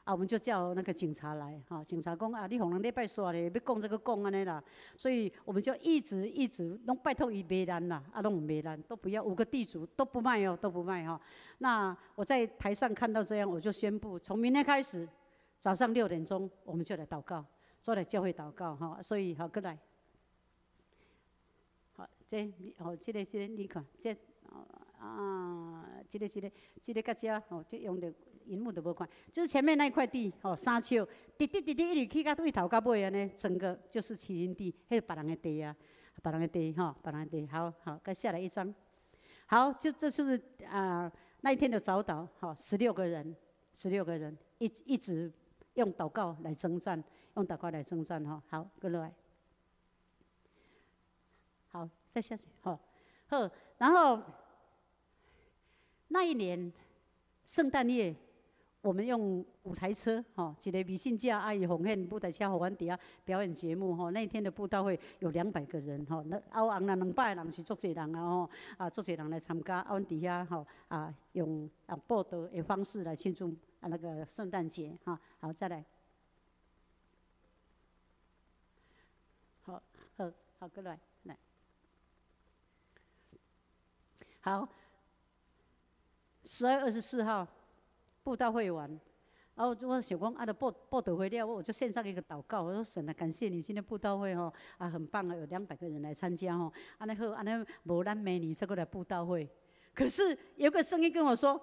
啊，我們就叫那個警察來，吼，警察講啊，你予人禮拜煞咧，欲講這個講按呢啦。所以我們就一直一直攏拜託伊賣咱啦，啊，攏毋賣咱，都不要，五個地主都不賣哦，都不賣哈。那我在台上看到這樣，我就宣布，從明天開始，早上6點鐘我們就來禱告，做來教會禱告哈。所以好，過來。好，這吼，這個你看，這啊，這個佮遮吼，這用著螢幕都無看，就是前面那一塊地，吼，三尺，直直直直一直去到對頭到尾按呢，整個就是麒麟地，彼個別人的地啊，別人的地吼，別人的地，好好，閣下來一張，好，就這是啊那一天的早禱，吼，16個人， 16个人一直用祷告来征战，用祷告来征战哈。好，过來，好，再下去，好，好，然後那一年聖誕夜，我們用五台車，吼，一个微信架阿姨奉獻五台車，予阮佇遐表演節目，吼。那一天的布道會有200個人，吼，那歐紅啦200個人是足濟人啊，吼，啊，足濟人來參加，啊，阮佇遐，吼，啊，用啊布道的方式來慶祝啊那個聖誕節，哈，好，再來，好，好，好，過來，來，好，12月24號。布道會完，然後我想講，啊，就布道會了，我就獻上一個禱告，我說神啊，感謝你今天布道會吼，啊，很棒啊，有200個人來參加吼，按呢好，按呢無咱明年再閣來布道會。可是有個聲音跟我說，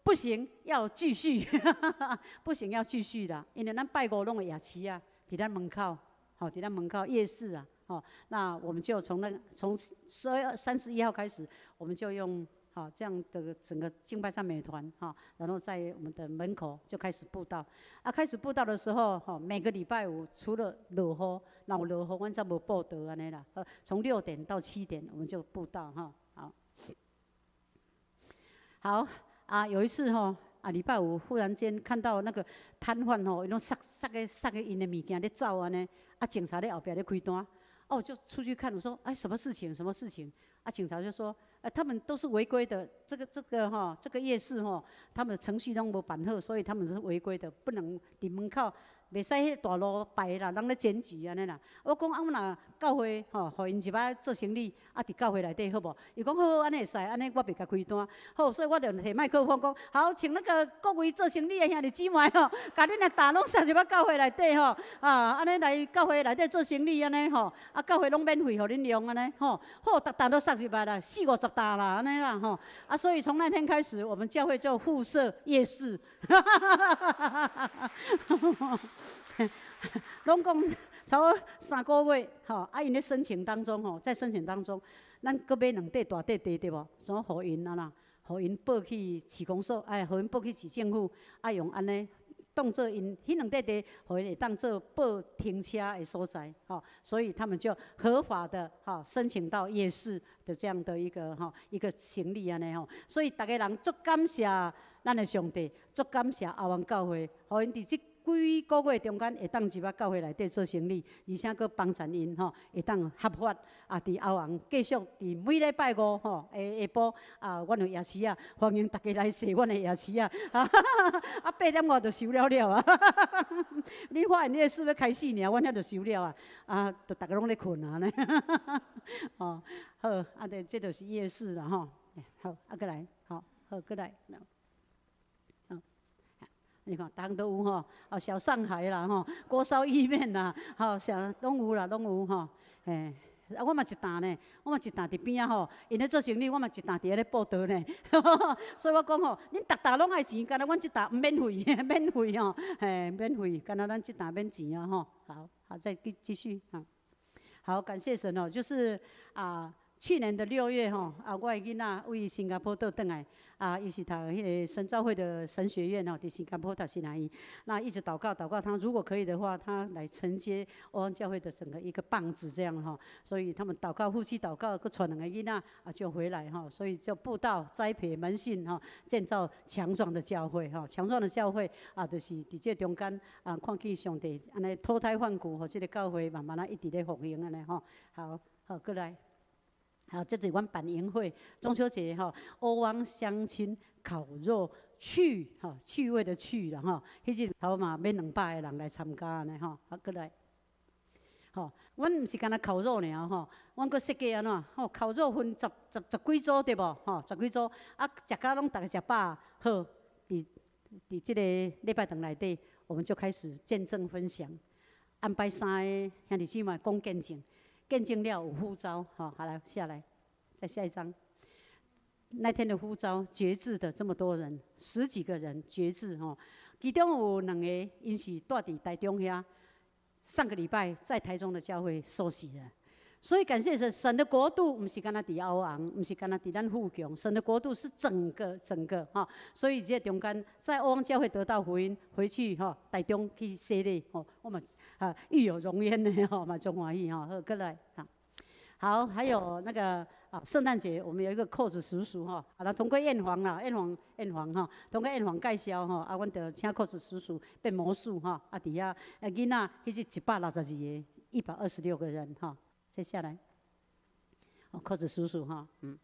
不行，要繼續，不行，要繼續啦，因為咱拜五攏會夜市啊，佇咱門口，吼，佇咱門口夜市啊，吼，那我們就從那個從12月31號開始，我們就用。好，這樣的整個敬拜讚美團哈，然後在我們的門口就開始布道。啊，開始布道的時候，哈，每個禮拜五除了落雨，若有落雨，阮才無布道按呢啦。從6點到7點，我們就布道哈。好，好啊，有一次哈，啊，禮拜五忽然間看到那個攤販吼，伊攏撒撒个撒个𪜶的物件咧走按呢，啊，警察咧後壁咧開單，哦，我就出去看，我說，哎，什麼事情？什麼事情？啊，警察就說。他們都是違規的，這個哈，這個夜市哈，他們的程序攏無辦好，所以他們是違規的，不能佇門口，袂使彼大路擺啦，人咧檢舉按呢啦。我講啊，阮若教會吼，予𪜶入來做生理，啊，佇教會內底好無？伊講好好，按呢會使，按呢我袂共開單。好，所以我就提麥克風講，好，請那個各位做生理的兄弟姊妹吼，共恁的擔攏送入來教會內底吼，啊，按呢來教會內底做生理按呢吼，啊，教會攏免費予恁用按呢吼，好，逐擔都送入來啦，四五十擔啦，按呢啦吼，啊，所以從那天開始，我們教會就附設夜市，攏講差不多3個月，吼，啊，𪜶咧申請當中吼，在申請當中，咱閣買兩塊大塊地對無？怎予𪜶啊啦？予𪜶報去市公所，哎，予𪜶報去市政府，啊，用按呢當做𪜶彼兩塊地，予𪜶會當做報停車的所在，吼，所以他們就合法的哈申請到夜市的這樣的一個哈一個行李按呢吼，所以逐家人足感謝咱的上帝，足感謝阿灣教會，予𪜶佇這幾個月中間會當入來教會內底做生理，而且閣幫助𪜶吼會當合法啊，佇阿灣繼續佇每禮拜五吼下下晡啊，阮有夜市啊，歡迎大家來踅阮的夜市啊，啊8點外就收了了啊，恁發現夜市欲開始爾，阮遐就收了啊，啊，就逐家攏咧睏啊呢，哦，好，啊，這就是夜市啦吼，好，啊，閣來，好，好，閣來。你看，逐項都有吼，哦，小上海啦吼，鍋燒意麵啦，吼，啥攏有啦，攏有吼，嘿，啊，我嘛一擔呢，我嘛一擔佇邊仔吼，𪜶咧做生理，我嘛一擔佇遐咧布道呢，所以我講吼，恁逐擔攏愛錢，干焦阮這擔毋免費，免費吼，嘿，免費，干焦咱這擔免錢啊吼，好，好，再繼續哈，好，感謝神哦，就是啊。去年的6月吼，啊，我的囡仔為新加坡倒轉來，啊，伊是讀彼个神召會的神學院吼，佇新加坡讀神學院，那一直禱告禱告，他如果可以的話，他來承接歐安教會的整個一個棒子這樣吼，所以他們禱告，夫妻禱告，閣帶兩个囡仔啊就回來吼，所以就布道栽培門訓吼，建造強壯的教會吼，強壯的教會啊，就是佇這中間啊，看見上帝按呢脫胎換骨，予這个教會慢慢仔一直咧復興按呢吼，好，好，閣來。好，這是阮辦營會，中秋節吼，歐汪鄉親烤肉趣吼，趣味的趣啦吼，彼日頭嘛免200個人來參加按呢吼，好，閣來，吼，阮毋是干焦烤肉爾吼，阮閣設計按怎吼，烤肉分十幾組對無吼，十幾組，啊，食甲攏逐家食飽，好，佇這个禮拜堂內底，我們就開始見證分享，安排三个兄弟姊妹講見證。見證了有呼召，好，好來下來，再下一張。那天的呼召，決志的這麼多人，十幾個人決志吼，其中有兩個𪜶是住佇台中遐，上個禮拜在台中的教會受洗的，所以感謝神，神的國度毋是干焦佇歐昂，毋是干焦佇咱富強，神的國度是整個整個哈。所以這中間在歐王教會得到福音，回去哈台中去洗禮吼，我們啊與有榮焉的吼嘛，足歡喜吼，好過來哈。好，還有那個啊，聖誕節我們有一個扣子叔叔哈，啊，那通過燕房啦，燕房燕房哈，通過燕房介紹吼，啊，阮就請扣子叔叔變魔術哈，啊，佇遐啊囡仔，彼是162個，126個人哈。接下來，哦，扣子叔叔哈，嗯，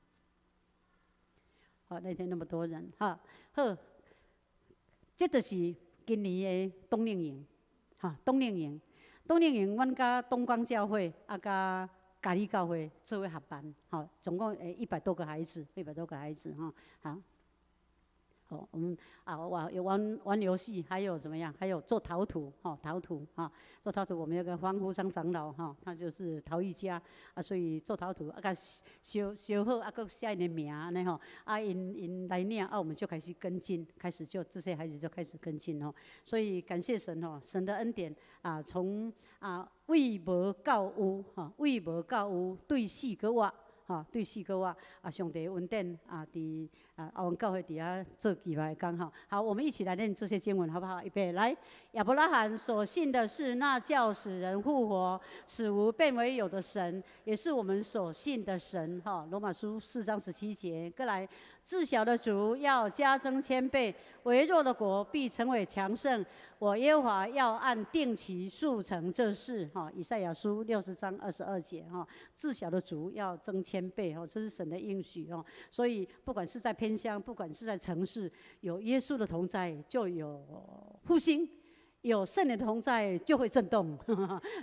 好，那天那麼多人哈，好，這就是今年的冬令營，哈，冬令營，冬令營，阮佮東光教會啊，佮嘉里教會做伙合辦，好，總共誒100多個孩子，100多個孩子哈，好，好，我們啊玩玩玩遊戲，還有怎麼樣？還有做陶土，哈，陶土哈，做陶土。我們有個黃福昌長老哈，他就是陶藝家啊，所以做陶土啊，共燒燒好啊，閣寫𪜶的名按呢吼，啊，𪜶𪜶來領啊，我們就開始跟進，開始就這些孩子就開始跟進哦。所以感謝神哦，神的恩典啊，從啊為無到有哈，為無到有對四個活。吼，對四個活啊，上帝恩典啊，佇啊，歐王教會佇遐做祈禱的工吼。好，我們一起來念這些經文，好不好？預備來。亞伯拉罕所信的是那叫死人復活、使無變為有的神，也是我們所信的神。哈，羅馬書4章17節。過來，至小的族要加增千倍，微弱的國必成為強盛。我耶和華要按定期速成這事。哈，以賽亞書60章22節。哈，至小的族要增千倍。哦，這是神的應許哦。所以不管是在偏鄉，不管是在城市，有耶穌的同在，就有復興；有聖靈的同在，就會震動。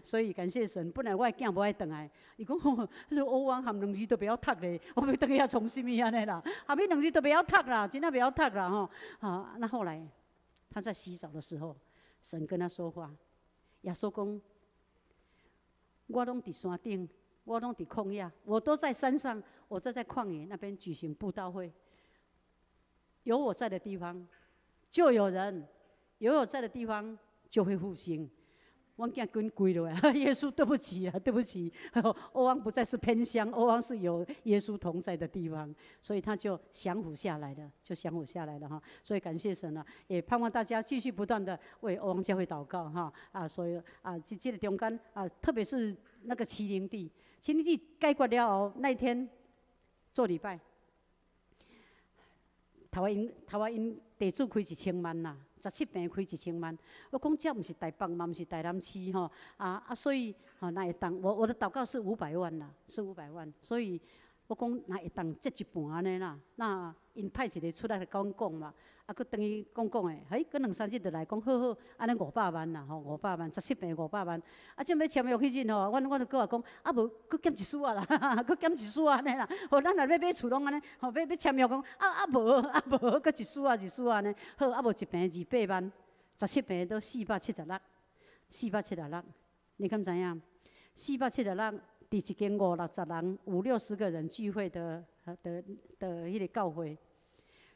所以感謝神，本來我的囝無愛轉來，伊講吼，彼個歐王含兩字都袂曉讀咧，我欲轉去遐創啥物按呢啦？含彼兩字都袂曉讀啦，真正袂曉讀啦吼。好，那後來他在洗澡的時候，神跟他說話，耶穌講：我攏佇山頂，我攏佇曠野，我都在山上，我都在曠野那邊舉行布道會。有我在的地方，就有人；有我在的地方，就會復興。阮囝緊跪落來，耶穌對不起啊，對不起，歐王不再是偏鄉，歐王是有耶穌同在的地方，所以他就降服下來了，就降服下來了哈。所以感謝神啊，也盼望大家繼續不斷的為歐王教會禱告哈啊，所以啊，這個中間啊，特別是那個麒麟地，麒麟地解決了後，那一天做禮拜，頭仔𪜶頭仔𪜶地主開1000萬啦。17坪開1000萬，我講這毋是台北嘛，毋是台南市吼，啊啊，所以吼，若會當，我的禱告是五百萬啦，是五百萬，所以我講若會當借一半按呢啦，那𪜶派一個出來共阮講嘛，啊，閣轉去講講的，嘿，閣兩三日就來講好好，按呢五百萬啦吼，五百萬，十七坪五百萬，啊，準欲簽約彼陣吼，阮就閣話講，啊無，閣減一絲仔啦，閣減一絲仔按呢啦，吼，咱若欲買厝攏按呢，吼，欲簽約講，啊啊無啊無，閣一絲仔一絲仔按呢，好，啊無一坪200萬，十七坪都476，476，你敢知影？476，佇一間五六十人、五六十個人聚會的彼個教會，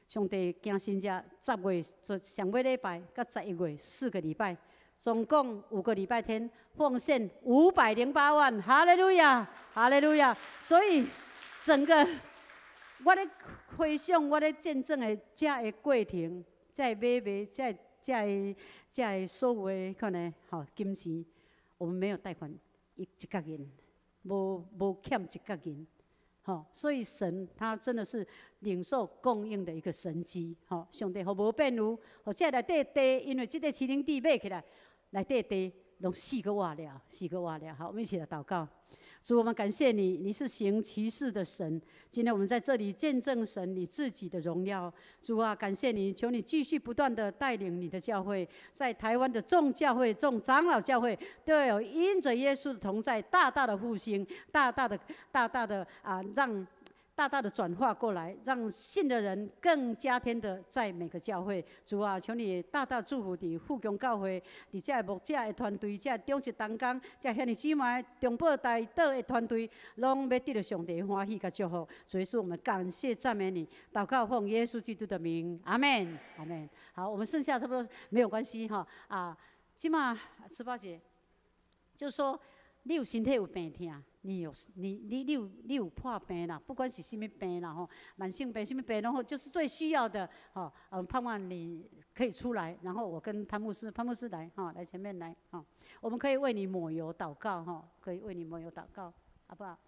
上帝行神跡，10月上尾禮拜佮11月4個禮拜，總共5個禮拜天，奉獻508萬，哈利路亞，哈利路亞。所以整個我咧回想，我咧見證的這个過程，這个買賣，這个所有的可能吼金錢，我們沒有貸款一角銀，無欠一角銀，吼，所以神他真的是領受供應的一個神蹟，吼，上帝予無變有，予這內底地，因為這個麒麟地買起來，內底地攏四個活了，四個活了。好，我們一起來禱告。主，我們感謝你，你是行奇事的神。今天我們在這裡見證神你自己的榮耀。主啊，感謝你，求你繼續不斷的帶領你的教會，在台灣的眾教會、眾長老教會，都有因着耶穌的同在，大大的復興，大大的、大大的啊，讓大大的轉化過來，讓信的人更加添的在每個教會。主啊，求你大大祝福佇富強教會，佇這個牧者的團隊，這長執同工，這兄弟姊妹、中保大島的團隊，攏欲得著上帝歡喜佮祝福。所以說，我們感謝讚美你，禱告奉耶穌基督的名，阿門，阿門。好，我們剩下差不多沒有關係哈啊，這馬十八節，就是說你有身體有病痛，你你有你你你有你有破病啦，不管是啥物病啦吼，慢性病啥物病，然后就是最需要的吼，盼望你可以出来，然后我跟潘牧师，潘牧师来哈，来前面来哈，我们可以为你抹油祷告哈，可以为你抹油祷告，好不好？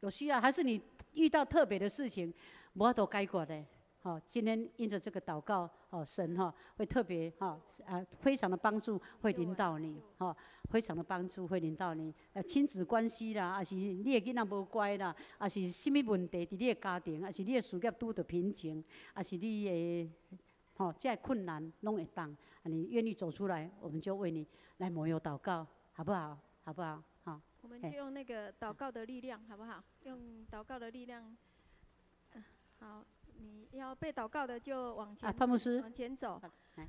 有需要还是你遇到特别的事情，无法度解决的。好，今天因着这个祷告，哦，神哈会特别哈啊，非常的帮助会临到你，哈，非常的帮助会临到你。亲子关系啦，抑是你的囡仔无乖啦，抑是啥物问题伫你的家庭，抑是你的事业拄著瓶颈，抑是你的吼这困难拢会当，你愿意走出来，我们就为你来抹油祷告，好不好？好不好？好。我们就用那个祷告的力量，好不好？用祷告的力量，好。你要被祷告的就往前，潘牧师往前走，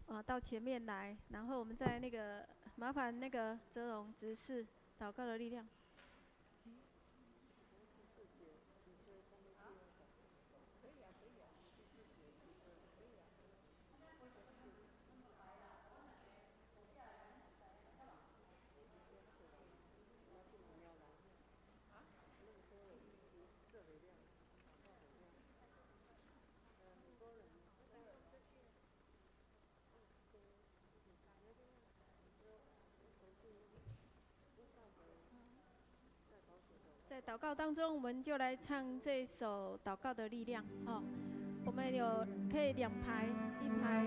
啊，到前面来，然后我们在那个麻烦那个泽荣执事祷告的力量。在祷告当中，我们就来唱这首《祷告的力量》哦。我们有可以两排，一排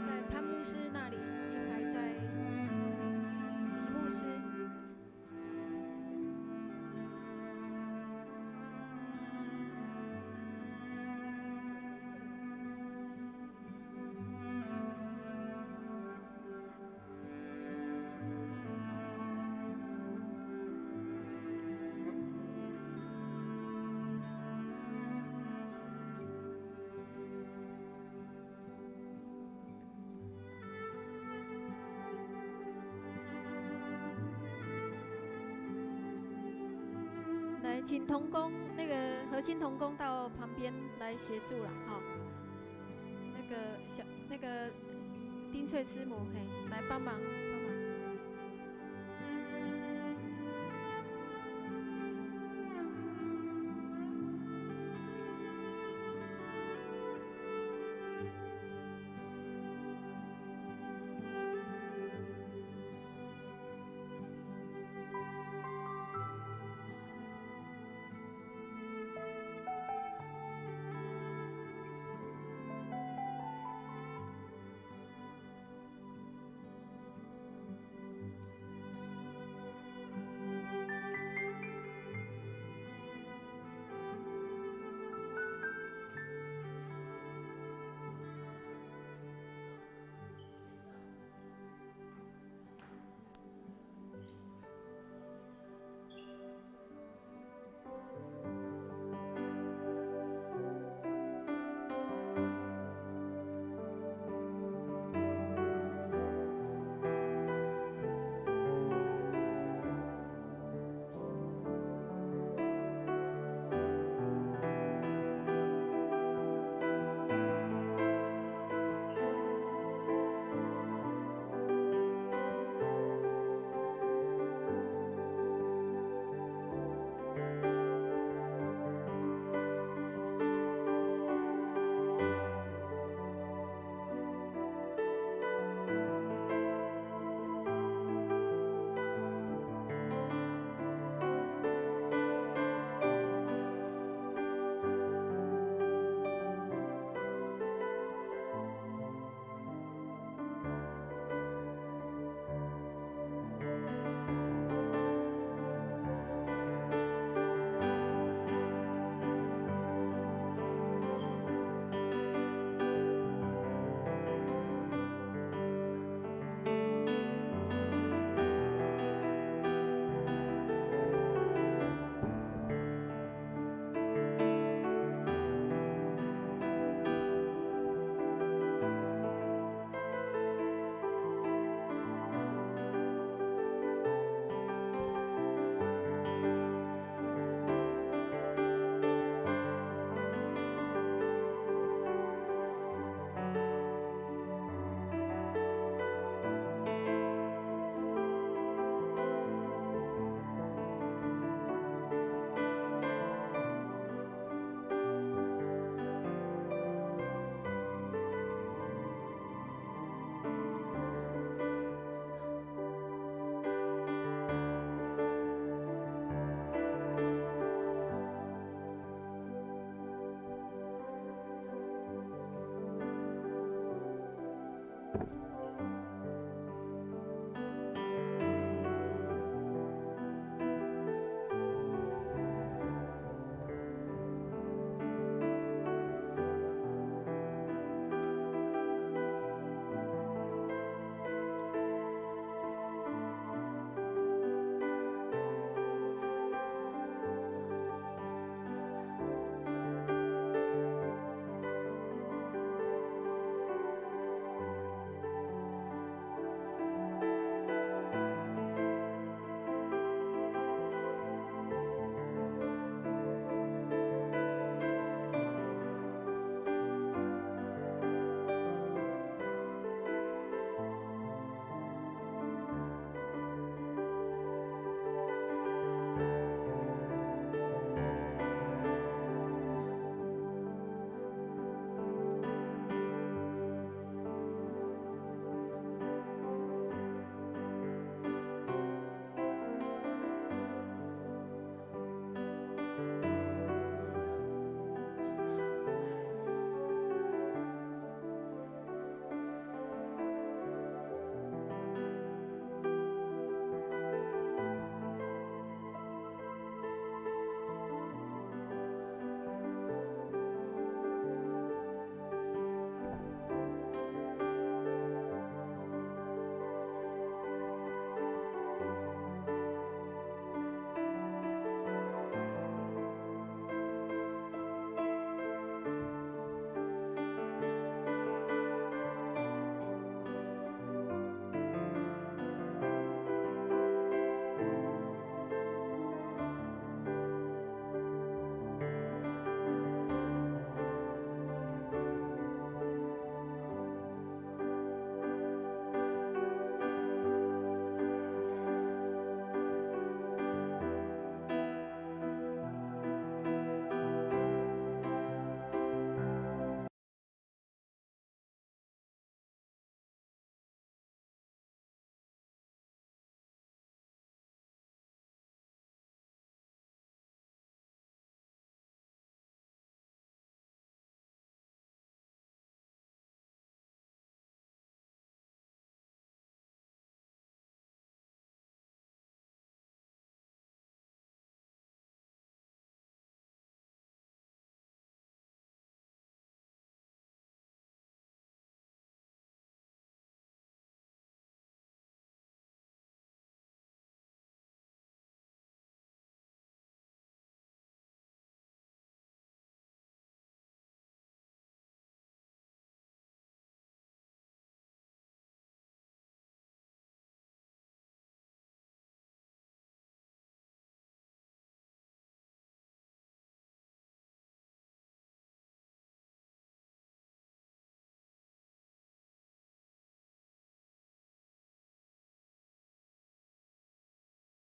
在潘牧师那里，一排在李牧师。请同工那个核心同工到旁边来协助了哈。那个小那个丁翠师母嘿，来帮忙帮忙。